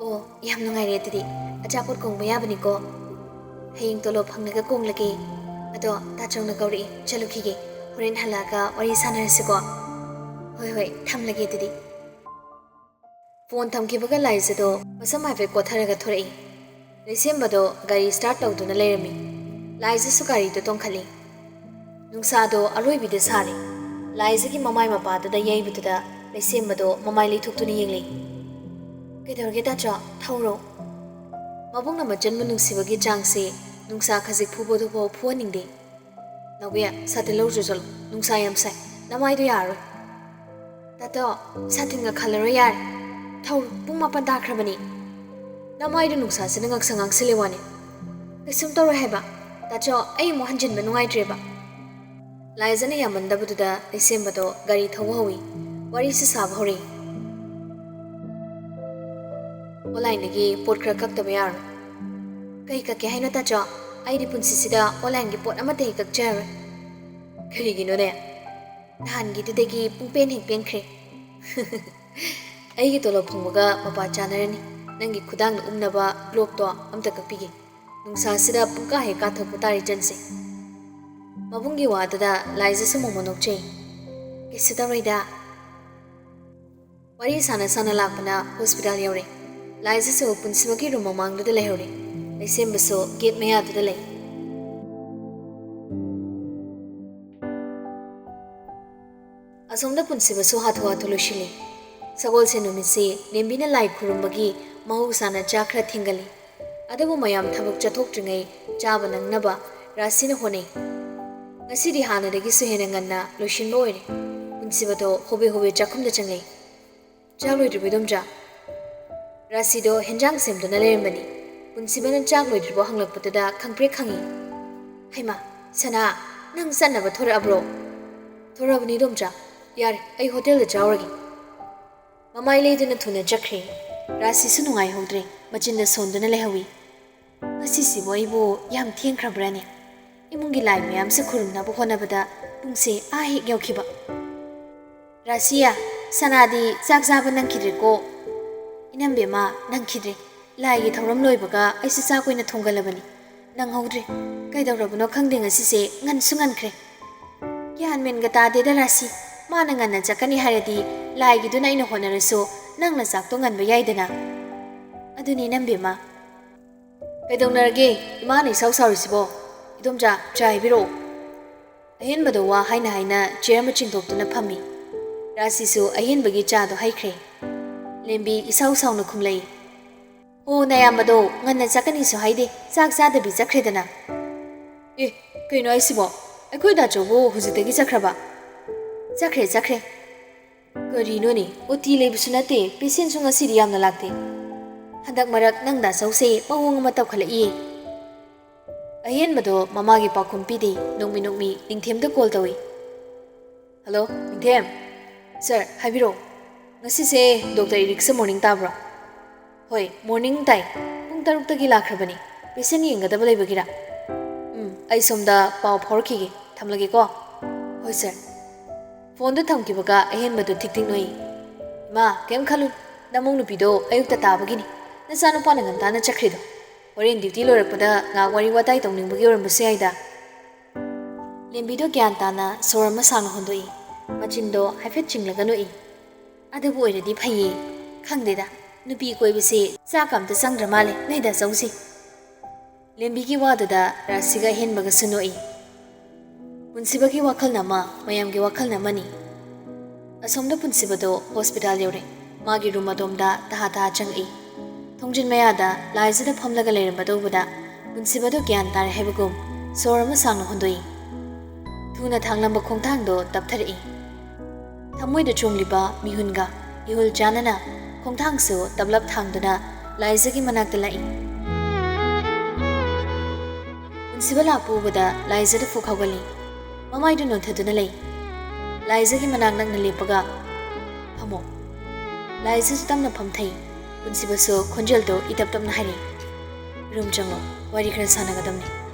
ꯑꯣ, ꯌꯥꯝ ꯅꯨꯡꯉꯥꯏꯔꯦ꯫ ꯑꯗꯨꯗꯤ ꯑꯆꯥꯄꯣꯠ ꯀꯣꯡꯕ ꯌꯥꯕꯅꯤꯀꯣ꯫ ꯍꯌꯦꯡ ꯇꯣꯂꯣꯞ ꯐꯪꯂꯒ ꯀꯣꯡꯂꯒꯦ꯫ ꯑꯗꯣ ꯇꯥꯆꯧꯅ ꯀꯧꯔꯛꯏ, ꯆꯠꯂꯨꯈꯤꯒꯦ꯫ ꯍꯣꯔꯦꯟ ꯍꯜꯂꯛꯑꯒ ꯋꯥꯔꯤ ꯁꯥꯟꯅꯔꯁꯤꯀꯣ꯫" "ꯍꯣꯏ, ꯍꯣꯏ, ꯊꯝꯂꯒꯦ ꯑꯗꯨꯗꯤ꯫" ꯐꯣꯟ ꯊꯝꯈꯤꯕꯒ ꯂꯥꯏꯖꯗꯣ ꯃꯁꯝ ꯍꯥꯏꯐꯦꯠ ꯀꯣꯠꯊꯔꯒ ꯊꯣꯔꯛꯏ꯫ ꯂꯩꯁꯦꯝꯕꯗꯣ ꯒꯥꯔꯤ ꯁ꯭ꯇꯥꯔꯠ ꯇꯧꯗꯨꯅ ꯂꯩꯔꯝꯃꯤ꯫ ꯂꯥꯏꯖꯁꯨ ꯒꯥꯔꯤꯗꯣ ꯇꯣꯡꯈꯠꯂꯤ꯫ ꯅꯨꯡꯁꯥꯗꯣ ꯑꯔꯣꯏꯕꯤꯗ ꯁꯥꯔꯦ꯫ ꯂꯥꯏꯖꯒꯤ ꯃꯃꯥꯏ ꯃꯄꯥꯗꯨꯗ ꯌꯩꯕꯗꯨꯗ ꯂꯩꯁꯦꯝꯕꯗꯣ ꯃꯃꯥꯏ ꯂꯩꯊꯣꯛꯇꯨꯅ ꯌꯦꯡꯂꯛꯏ꯫ "ꯀꯩꯗꯧꯔꯒꯦ ꯇꯥꯆꯧ? ꯊꯧꯔꯣ꯫" ꯃꯕꯨꯛꯅ ꯃꯆꯟꯕꯨ ꯅꯨꯡꯁꯤꯕꯒꯤ ꯆꯥꯡꯁꯦ ꯅꯨꯡꯁꯥ ꯈꯖꯤꯛ ꯐꯨꯕꯗꯨꯐꯥꯎ ꯐꯨꯍꯟꯅꯤꯡꯗꯦ꯫ "ꯅꯥꯎꯕꯤ, ꯁꯥꯇꯤꯟ ꯂꯧꯔꯨꯆꯣ ꯆꯠꯂꯣ, ꯅꯨꯡꯁꯥ ꯌꯥꯝ ꯁꯥꯏ꯫" ꯅꯃꯥꯏꯗꯣ ꯌꯥꯔꯣꯏ꯫ ꯇꯥꯇꯣ, ꯁꯥꯇꯤꯟꯒ ꯈꯜꯂꯔꯣꯏ ꯌꯥꯔꯦ꯫ ꯊꯧ, ꯄꯨꯡ ꯃꯥꯄꯟ ꯇꯥꯈ꯭ꯔꯕꯅꯤ꯫ ꯅꯃꯥꯏꯗꯣ ꯅꯨꯡꯁꯥꯁꯤꯅ ꯉꯥꯡꯁꯪ ꯉꯥꯡꯁꯤꯜꯂꯦ ꯋꯥꯅꯤ꯫ ꯀꯩꯁꯨꯝ ꯇꯧꯔꯣꯏ ꯍꯥꯏꯕ꯫ ꯇꯥꯆꯣ, ꯑꯩ ꯑꯃꯨꯛ ꯍꯟꯖꯤꯟꯕ ꯅꯨꯡꯉꯥꯏꯇ꯭ꯔꯦꯕ꯫ ꯂꯥꯏꯖꯅ ꯌꯥꯝꯃꯟꯗꯕꯗꯨꯗ ꯂꯩꯁꯦꯝꯕꯗꯣ ꯒꯥꯔꯤ ꯊꯧꯕ ꯍꯧꯏ꯫ ꯋꯥꯔꯤꯁꯨ ꯁꯥꯕ ꯍꯧꯔꯛꯏ꯫ ꯑꯣꯟꯂꯥꯏꯟꯗꯒꯤ ꯄꯣꯠ ꯈꯔ ꯀꯛꯇꯕ ꯌꯥꯔꯣꯏ꯫ ꯀꯩ ꯀꯛꯀꯦ ꯍꯥꯏꯅꯣ ꯇꯥꯆꯣ? ꯑꯩꯗꯤ ꯄꯨꯟꯁꯤꯁꯤꯗ ꯑꯣꯟꯂꯥꯏꯟꯒꯤ ꯄꯣꯠ ꯑꯃꯠꯇ ꯍꯦꯛ ꯀꯛꯆꯔꯔꯣꯏ꯫ ꯀꯔꯤꯒꯤꯅꯣꯅꯦ? ꯅꯍꯥꯟꯒꯤꯗꯨꯗꯒꯤ ꯄꯨꯡꯄꯦꯟ ꯍꯦꯛ ꯄꯦꯟꯈ꯭ꯔꯦ꯫ ꯑꯩꯒꯤ ꯇꯣꯂꯣꯞ ꯐꯪꯕꯒ ꯃꯄꯥ ꯆꯥꯅꯔꯅꯤ꯫ ꯅꯪꯒꯤ ꯈꯨꯗꯥꯡꯗ ꯎꯞꯅꯕ ꯒ꯭ꯂꯣꯞꯇꯣ ꯑꯝꯇ ꯀꯛꯄꯤꯒꯦ꯫ ꯅꯨꯡꯁꯥꯁꯤꯗ ꯄꯨꯡꯀꯥ ꯍꯦꯛ ꯀꯥꯊꯣꯛꯄ ꯇꯥꯔꯦ ꯆꯟꯁꯦ꯫ ꯃꯕꯨꯡꯒꯤ ꯋꯥꯗꯨꯗ ꯂꯥꯏꯖꯁꯨ ꯃꯣꯃꯣ ꯅꯣꯛꯆꯩ꯫ ꯀꯩꯁꯨ ꯇꯧꯔꯣꯏꯗ꯫ ꯋꯥꯔꯤ ꯁꯥꯟꯅ ꯁꯥꯟꯅ ꯂꯥꯛꯄꯅ ꯍꯣꯁꯄꯤꯇꯥꯜ ꯌꯧꯔꯦ꯫ ꯂꯥꯏꯖꯁꯨ ꯄꯨꯟꯁꯤꯕꯒꯤ ꯔꯨꯝ ꯃꯃꯥꯡꯗꯨꯗ ꯂꯩꯍꯧꯔꯦ꯫ ꯂꯩꯁꯦꯝꯕꯁꯨ ꯒꯦꯠ ꯃꯌꯥꯗꯨꯗ ꯂꯩ꯫ ꯑꯁꯣꯝꯗ ꯄꯨꯟꯁꯤꯕꯁꯨ ꯍꯥꯊꯨ ꯍꯥꯊꯨ ꯂꯣꯏꯁꯤꯜꯂꯤ꯫ ꯁꯒꯣꯜꯁꯦꯟ ꯅꯨꯃꯤꯠꯁꯤ ꯂꯦꯝꯕꯤꯅ ꯂꯥꯏ ꯈꯨꯔꯨꯝꯕꯒꯤ ꯃꯍꯧꯁꯥꯅ ꯆꯥ ꯈꯔ ꯊꯦꯡꯒꯜꯂꯤ꯫ ꯑꯗꯨꯕꯨ ꯃꯌꯥꯝ ꯊꯕꯛ ꯆꯠꯊꯣꯛꯇ꯭ꯔꯤꯉꯩ ꯆꯥꯕ ꯅꯪꯅꯕ ꯔꯥꯁꯤꯅ ꯍꯣꯠꯅꯩ꯫ ꯉꯁꯤꯗꯤ ꯍꯥꯟꯅꯗꯒꯤꯁꯨ ꯍꯦꯟꯅ ꯉꯟꯅ ꯂꯣꯏꯁꯤꯟꯕ ꯑꯣꯏꯔꯦ꯫ ꯄꯨꯟꯁꯤꯕꯗꯣ ꯍꯣꯕꯦ ꯍꯣꯕꯦ ꯆꯥꯛꯈꯨꯝꯗ ꯆꯪꯂꯛꯏ꯫ "ꯆꯥꯛ ꯂꯣꯏꯗ꯭ꯔꯤꯕꯣ, ꯏꯗꯣꯝꯆꯥ?" ꯔꯥꯁꯤꯗꯣ ꯍꯦꯟꯖꯥꯡ ꯁꯦꯝꯗꯨꯅ ꯂꯩꯔꯝꯕꯅꯤ꯫ ꯄꯨꯟꯁꯤꯕꯅ ꯆꯥꯛ ꯂꯣꯏꯗ꯭ꯔꯤꯕꯣ ꯍꯪꯂꯛꯄꯗꯨꯗ ꯈꯪꯄ꯭ꯔꯦꯛ ꯈꯪꯉꯤ꯫ "ꯍꯩꯃꯥ, ꯁꯅꯥ, ꯅꯪ ꯆꯠꯅꯕ ꯊꯣꯔꯛꯑꯕ꯭ꯔꯣ?" "ꯊꯣꯔꯛꯑꯕꯅꯤ, ꯏꯗꯣꯝꯆꯥ꯫ ꯌꯥꯔꯦ, ꯑꯩ ꯍꯣꯇꯦꯜꯗ ꯆꯥꯎꯔꯒꯦ꯫" ꯃꯃꯥꯏ ꯂꯩꯗꯨꯅ ꯊꯨꯅ ꯆꯠꯈ꯭ꯔꯦ꯫ ꯔꯥꯁꯤꯁꯨ ꯅꯨꯡꯉꯥꯏꯍꯧꯗ꯭ꯔꯦ, ꯃꯆꯤꯟꯗ ꯁꯣꯟꯗꯨꯅ ꯂꯩꯍꯧꯏ꯫ "ꯉꯁꯤꯁꯤꯕꯨ ꯑꯩꯕꯨ ꯌꯥꯝ ꯊꯦꯡꯈ꯭ꯔꯕ꯭ꯔꯥꯅꯦ? ꯏꯃꯨꯡꯒꯤ ꯂꯥꯏ ꯃꯌꯥꯝꯁꯦ ꯈꯨꯔꯨꯝꯅꯕ ꯍꯣꯠꯅꯕꯗ ꯄꯨꯡꯁꯦ ꯑꯥ ꯍꯦꯛ ꯌꯧꯈꯤꯕ꯫" "ꯔꯥꯁꯤꯌꯥ, ꯁꯅꯥꯗꯤ ꯆꯥꯛ ꯆꯥꯕ ꯅꯪꯈꯤꯗ꯭ꯔꯦꯀꯣ?" "ꯏꯅꯝꯕꯦꯝꯃ, ꯅꯪꯈꯤꯗ꯭ꯔꯦ꯫ ꯂꯥꯏꯒꯤ ꯊꯧꯔꯝ ꯂꯣꯏꯕꯒ ꯑꯩꯁꯨ ꯆꯥꯛ ꯑꯣꯏꯅ ꯊꯣꯡꯒꯜꯂꯕꯅꯤ꯫ ꯅꯪꯍꯧꯗ꯭ꯔꯦ꯫ ꯀꯩꯗꯧꯔꯕꯅꯣ ꯈꯪꯗꯦ, ꯉꯁꯤꯁꯦ ꯉꯟꯁꯨ ꯉꯟꯈ꯭ꯔꯦ꯫" "ꯒ꯭ꯌꯥꯟ ꯃꯦꯟꯒ ꯇꯥꯗꯦꯗ ꯔꯥꯁꯤ꯫ ꯃꯥꯅ ꯉꯟꯅ ꯆꯠꯀꯅꯤ ꯍꯥꯏꯔꯗꯤ ꯂꯥꯏꯒꯤꯗꯨꯅ ꯑꯩꯅ ꯍꯣꯠꯅꯔꯁꯨ ꯅꯪꯅ ꯆꯥꯛꯇꯣ ꯉꯟꯕ ꯌꯥꯏꯗꯅ꯫" "ꯑꯗꯨꯅꯤ ꯏꯅꯝꯕꯦꯝꯃ꯫" "ꯀꯩꯗꯧꯅꯔꯒꯦ? ꯏꯃꯥꯅ ꯏꯁꯥꯎ ꯁꯥꯎꯔꯤꯁꯤꯕꯣ?" "ꯏꯗꯣꯝꯆꯥ, ꯆꯥ ꯍꯩꯕꯤꯔꯛꯑꯣ꯫" ꯑꯍꯦꯟꯕꯗ ꯋꯥ ꯍꯥꯏꯅ ꯍꯥꯏꯅ ꯆꯤꯌꯔ ꯑꯃ ꯆꯤꯡꯊꯣꯛꯇꯨꯅ ꯐꯝꯃꯤ꯫ ꯔꯥꯁꯤꯁꯨ ꯑꯍꯦꯟꯕꯒꯤ ꯆꯥꯗꯣ ꯍꯩꯈ꯭ꯔꯦ꯫ ꯂꯦꯝꯕꯤ ꯏꯁꯥꯎ ꯁꯥꯎꯅ ꯈꯨꯝꯂꯛꯏ꯫ "ꯑꯣ, ꯅꯌꯥꯝꯕꯗꯣ ꯉꯟꯅ ꯆꯠꯀꯅꯤꯁꯨ ꯍꯥꯏꯗꯦ, ꯆꯥꯛ ꯆꯥꯗꯕꯤ ꯆꯠꯈ꯭ꯔꯦꯗꯅ꯫" "ꯑꯦ, ꯀꯩꯅꯣ ꯍꯥꯏꯁꯤꯕꯣ? ꯑꯩꯈꯣꯏ ꯗꯥꯆꯧꯕꯨ ꯍꯧꯖꯤꯛꯇꯒꯤ ꯆꯠꯈ꯭ꯔꯕ?" ꯆꯠꯈ꯭ꯔꯦ, ꯆꯠꯈ꯭ꯔꯦ꯫ ꯀꯔꯤꯅꯣꯅꯦ, ꯑꯣ ꯇꯤ ꯂꯩꯕꯁꯨ ꯅꯠꯇꯦ, ꯄꯦꯁꯦꯟꯁꯨ ꯉꯁꯤꯗꯤ ꯌꯥꯝꯅ ꯂꯥꯛꯇꯦ꯫ ꯍꯟꯗꯛ ꯃꯔꯛ ꯅꯪ ꯗꯥ ꯆꯧꯁꯦ ꯃꯑꯣꯡ ꯑꯃ ꯇꯧꯈꯠꯂꯛꯏꯌꯦ꯫ ꯑꯍꯦꯟꯕꯗꯣ ꯃꯃꯥꯒꯤ ꯄꯥꯎꯈꯨꯝ ꯄꯤꯗꯦ, ꯅꯣꯛꯃꯤ ꯅꯣꯛꯃꯤ ꯅꯤꯡꯊꯦꯝꯗ ꯀꯣꯜ ꯇꯧꯏ꯫ ꯍꯜꯂꯣ, ꯅꯤꯡꯊꯦꯝ꯫ ꯁꯥꯔ, ꯍꯥꯏꯕꯤꯔꯛꯑꯣ꯫ ꯉꯁꯤꯁꯦ ꯗꯣꯛꯇꯔ ꯏꯔꯤꯛꯁꯟ ꯃꯣꯔꯅꯤꯡ ꯇꯥꯕ꯭ꯔꯣ? ꯍꯣꯏ, ꯃꯣꯔꯅꯤꯡ ꯇꯥꯏ꯫ ꯄꯨꯡ ꯇꯔꯨꯛꯇꯒꯤ ꯂꯥꯛꯈ꯭ꯔꯕꯅꯤ꯫ ꯄꯦꯁꯦꯟ ꯌꯦꯡꯒꯗꯕ ꯂꯩꯕꯒꯤꯔꯥ? ꯎꯝ, ꯑꯩ ꯁꯣꯝꯗ ꯄꯥꯎ ꯐꯥꯎꯔꯛꯈꯤꯒꯦ꯫ ꯊꯝꯂꯒꯦꯀꯣ꯫ ꯍꯣꯏ, ꯁꯥꯔ꯫ ꯐꯣꯟꯗꯨ ꯊꯝꯈꯤꯕꯒ ꯑꯍꯦꯟꯕꯗꯨ ꯊꯤꯛ ꯊꯤꯛ ꯅꯣꯛꯏ꯫ ꯏꯃꯥ, ꯀꯩꯝ ꯈꯜꯂꯨ꯫ ꯅꯃꯧ ꯅꯨꯄꯤꯗꯣ ꯑꯌꯨꯛꯇ ꯇꯥꯕꯒꯤꯅꯤ꯫ ꯅꯆꯥꯅꯨꯄꯥꯅ ꯉꯟꯇꯥꯅ ꯆꯠꯈ꯭ꯔꯤꯗꯣ꯫ ꯍꯣꯔꯦꯟ ꯗ꯭ꯌꯨꯇꯤ ꯂꯣꯏꯔꯛꯄꯗ ꯉꯥꯏꯍꯥꯛ ꯋꯥꯔꯤ ꯋꯥꯇꯥꯏ ꯇꯧꯅꯤꯡꯕꯒꯤ ꯑꯣꯏꯔꯝꯕꯁꯨ ꯌꯥꯏꯗ꯫ ꯂꯦꯝꯕꯤꯗꯣ ꯒ꯭ꯌꯥꯟ ꯇꯥꯅ ꯁꯣꯔ ꯑꯃ ꯁꯥꯡꯅ ꯍꯣꯟꯗꯣꯛꯏ꯫ ꯃꯆꯤꯟꯗꯣ ꯍꯥꯏꯐꯦꯠ ꯆꯤꯡꯂꯒ ꯅꯣꯛꯏ꯫ ꯑꯗꯨꯕꯨ ꯑꯣꯏꯔꯗꯤ ꯐꯩꯌꯦ꯫ ꯈꯪꯗꯦꯗ, ꯅꯨꯄꯤ ꯀꯣꯏꯕꯁꯦ ꯆꯥꯛꯀ ꯑꯝꯇ ꯆꯪꯗ꯭ꯔ ꯃꯥꯜꯂꯦ ꯅꯣꯏ ꯗꯥ ꯆꯧꯁꯦ꯫ ꯂꯦꯝꯕꯤꯒꯤ ꯋꯥꯗꯨꯗ ꯔꯥꯁꯤꯒ ꯑꯍꯦꯟꯕꯒꯁꯨ ꯅꯣꯛꯏ꯫ ꯄꯨꯟꯁꯤꯕꯒꯤ ꯋꯥꯈꯜꯅ ꯑꯃ, ꯃꯌꯥꯝꯒꯤ ꯋꯥꯈꯜꯅ ꯑꯃꯅꯤ꯫ ꯑꯁꯣꯝꯗ ꯄꯨꯟꯁꯤꯕꯗꯣ ꯍꯣꯁꯄꯤꯇꯥꯜ ꯌꯧꯔꯦ꯫ ꯃꯥꯒꯤ ꯔꯨꯝ ꯑꯗꯣꯝꯗ ꯇꯍꯥ ꯇꯍꯥ ꯆꯪꯉꯛꯏ꯫ ꯊꯣꯡꯖꯤꯟ ꯃꯌꯥꯗ ꯂꯥꯏꯖꯗ ꯐꯝꯂꯒ ꯂꯩꯔꯝꯕꯗꯣ ꯎꯕꯗ ꯄꯨꯟꯁꯤꯕꯗꯣ ꯒ꯭ꯌꯥꯟ ꯇꯥꯔꯦ ꯍꯥꯏꯕꯒꯨꯝ ꯁꯣꯔ ꯑꯃ ꯁꯥꯡꯅ ꯍꯣꯟꯗꯣꯛꯏ꯫ ꯊꯨꯅ ꯊꯥꯡꯂꯝꯕ ꯈꯣꯡꯊꯥꯡꯗꯣ ꯇꯞꯊꯔꯛꯏ꯫ ꯊꯃꯣꯏꯗ ꯆꯣꯡꯂꯤꯕ ꯃꯤꯍꯨꯟꯒ ꯏꯍꯨꯜ ꯆꯥꯟꯅꯅ ꯈꯣꯡꯊꯥꯡꯁꯨ ꯇꯞꯂꯞ ꯊꯥꯡꯗꯨꯅ ꯂꯥꯏꯖꯒꯤ ꯃꯅꯥꯛꯇ ꯂꯥꯛꯏ꯫ ꯄꯨꯟꯁꯤꯕ ꯂꯥꯛꯄ ꯎꯕꯗ ꯂꯥꯏꯖꯗ ꯐꯨꯛ ꯍꯧꯒꯠꯂꯤ꯫ ꯃꯃꯥꯏꯗꯨ ꯅꯣꯟꯊꯗꯨꯅ ꯂꯩ꯫ ꯂꯥꯏꯖꯒꯤ ꯃꯅꯥꯛ ꯅꯛꯅ ꯂꯦꯞꯄꯒ, "ꯐꯝꯃꯣ꯫" ꯂꯥꯏꯖꯁꯨ ꯇꯞꯅ ꯐꯝꯊꯩ꯫ ꯄꯨꯟꯁꯤꯕꯁꯨ ꯈꯣꯟꯖꯦꯜꯗꯣ ꯏꯇꯞ ꯇꯞꯅ ꯍꯥꯏꯔꯛꯏ, "ꯔꯨꯝ ꯆꯪꯉꯣ, ꯋꯥꯔꯤ ꯈꯔ ꯁꯥꯟꯅꯒꯗꯕꯅꯤ꯫"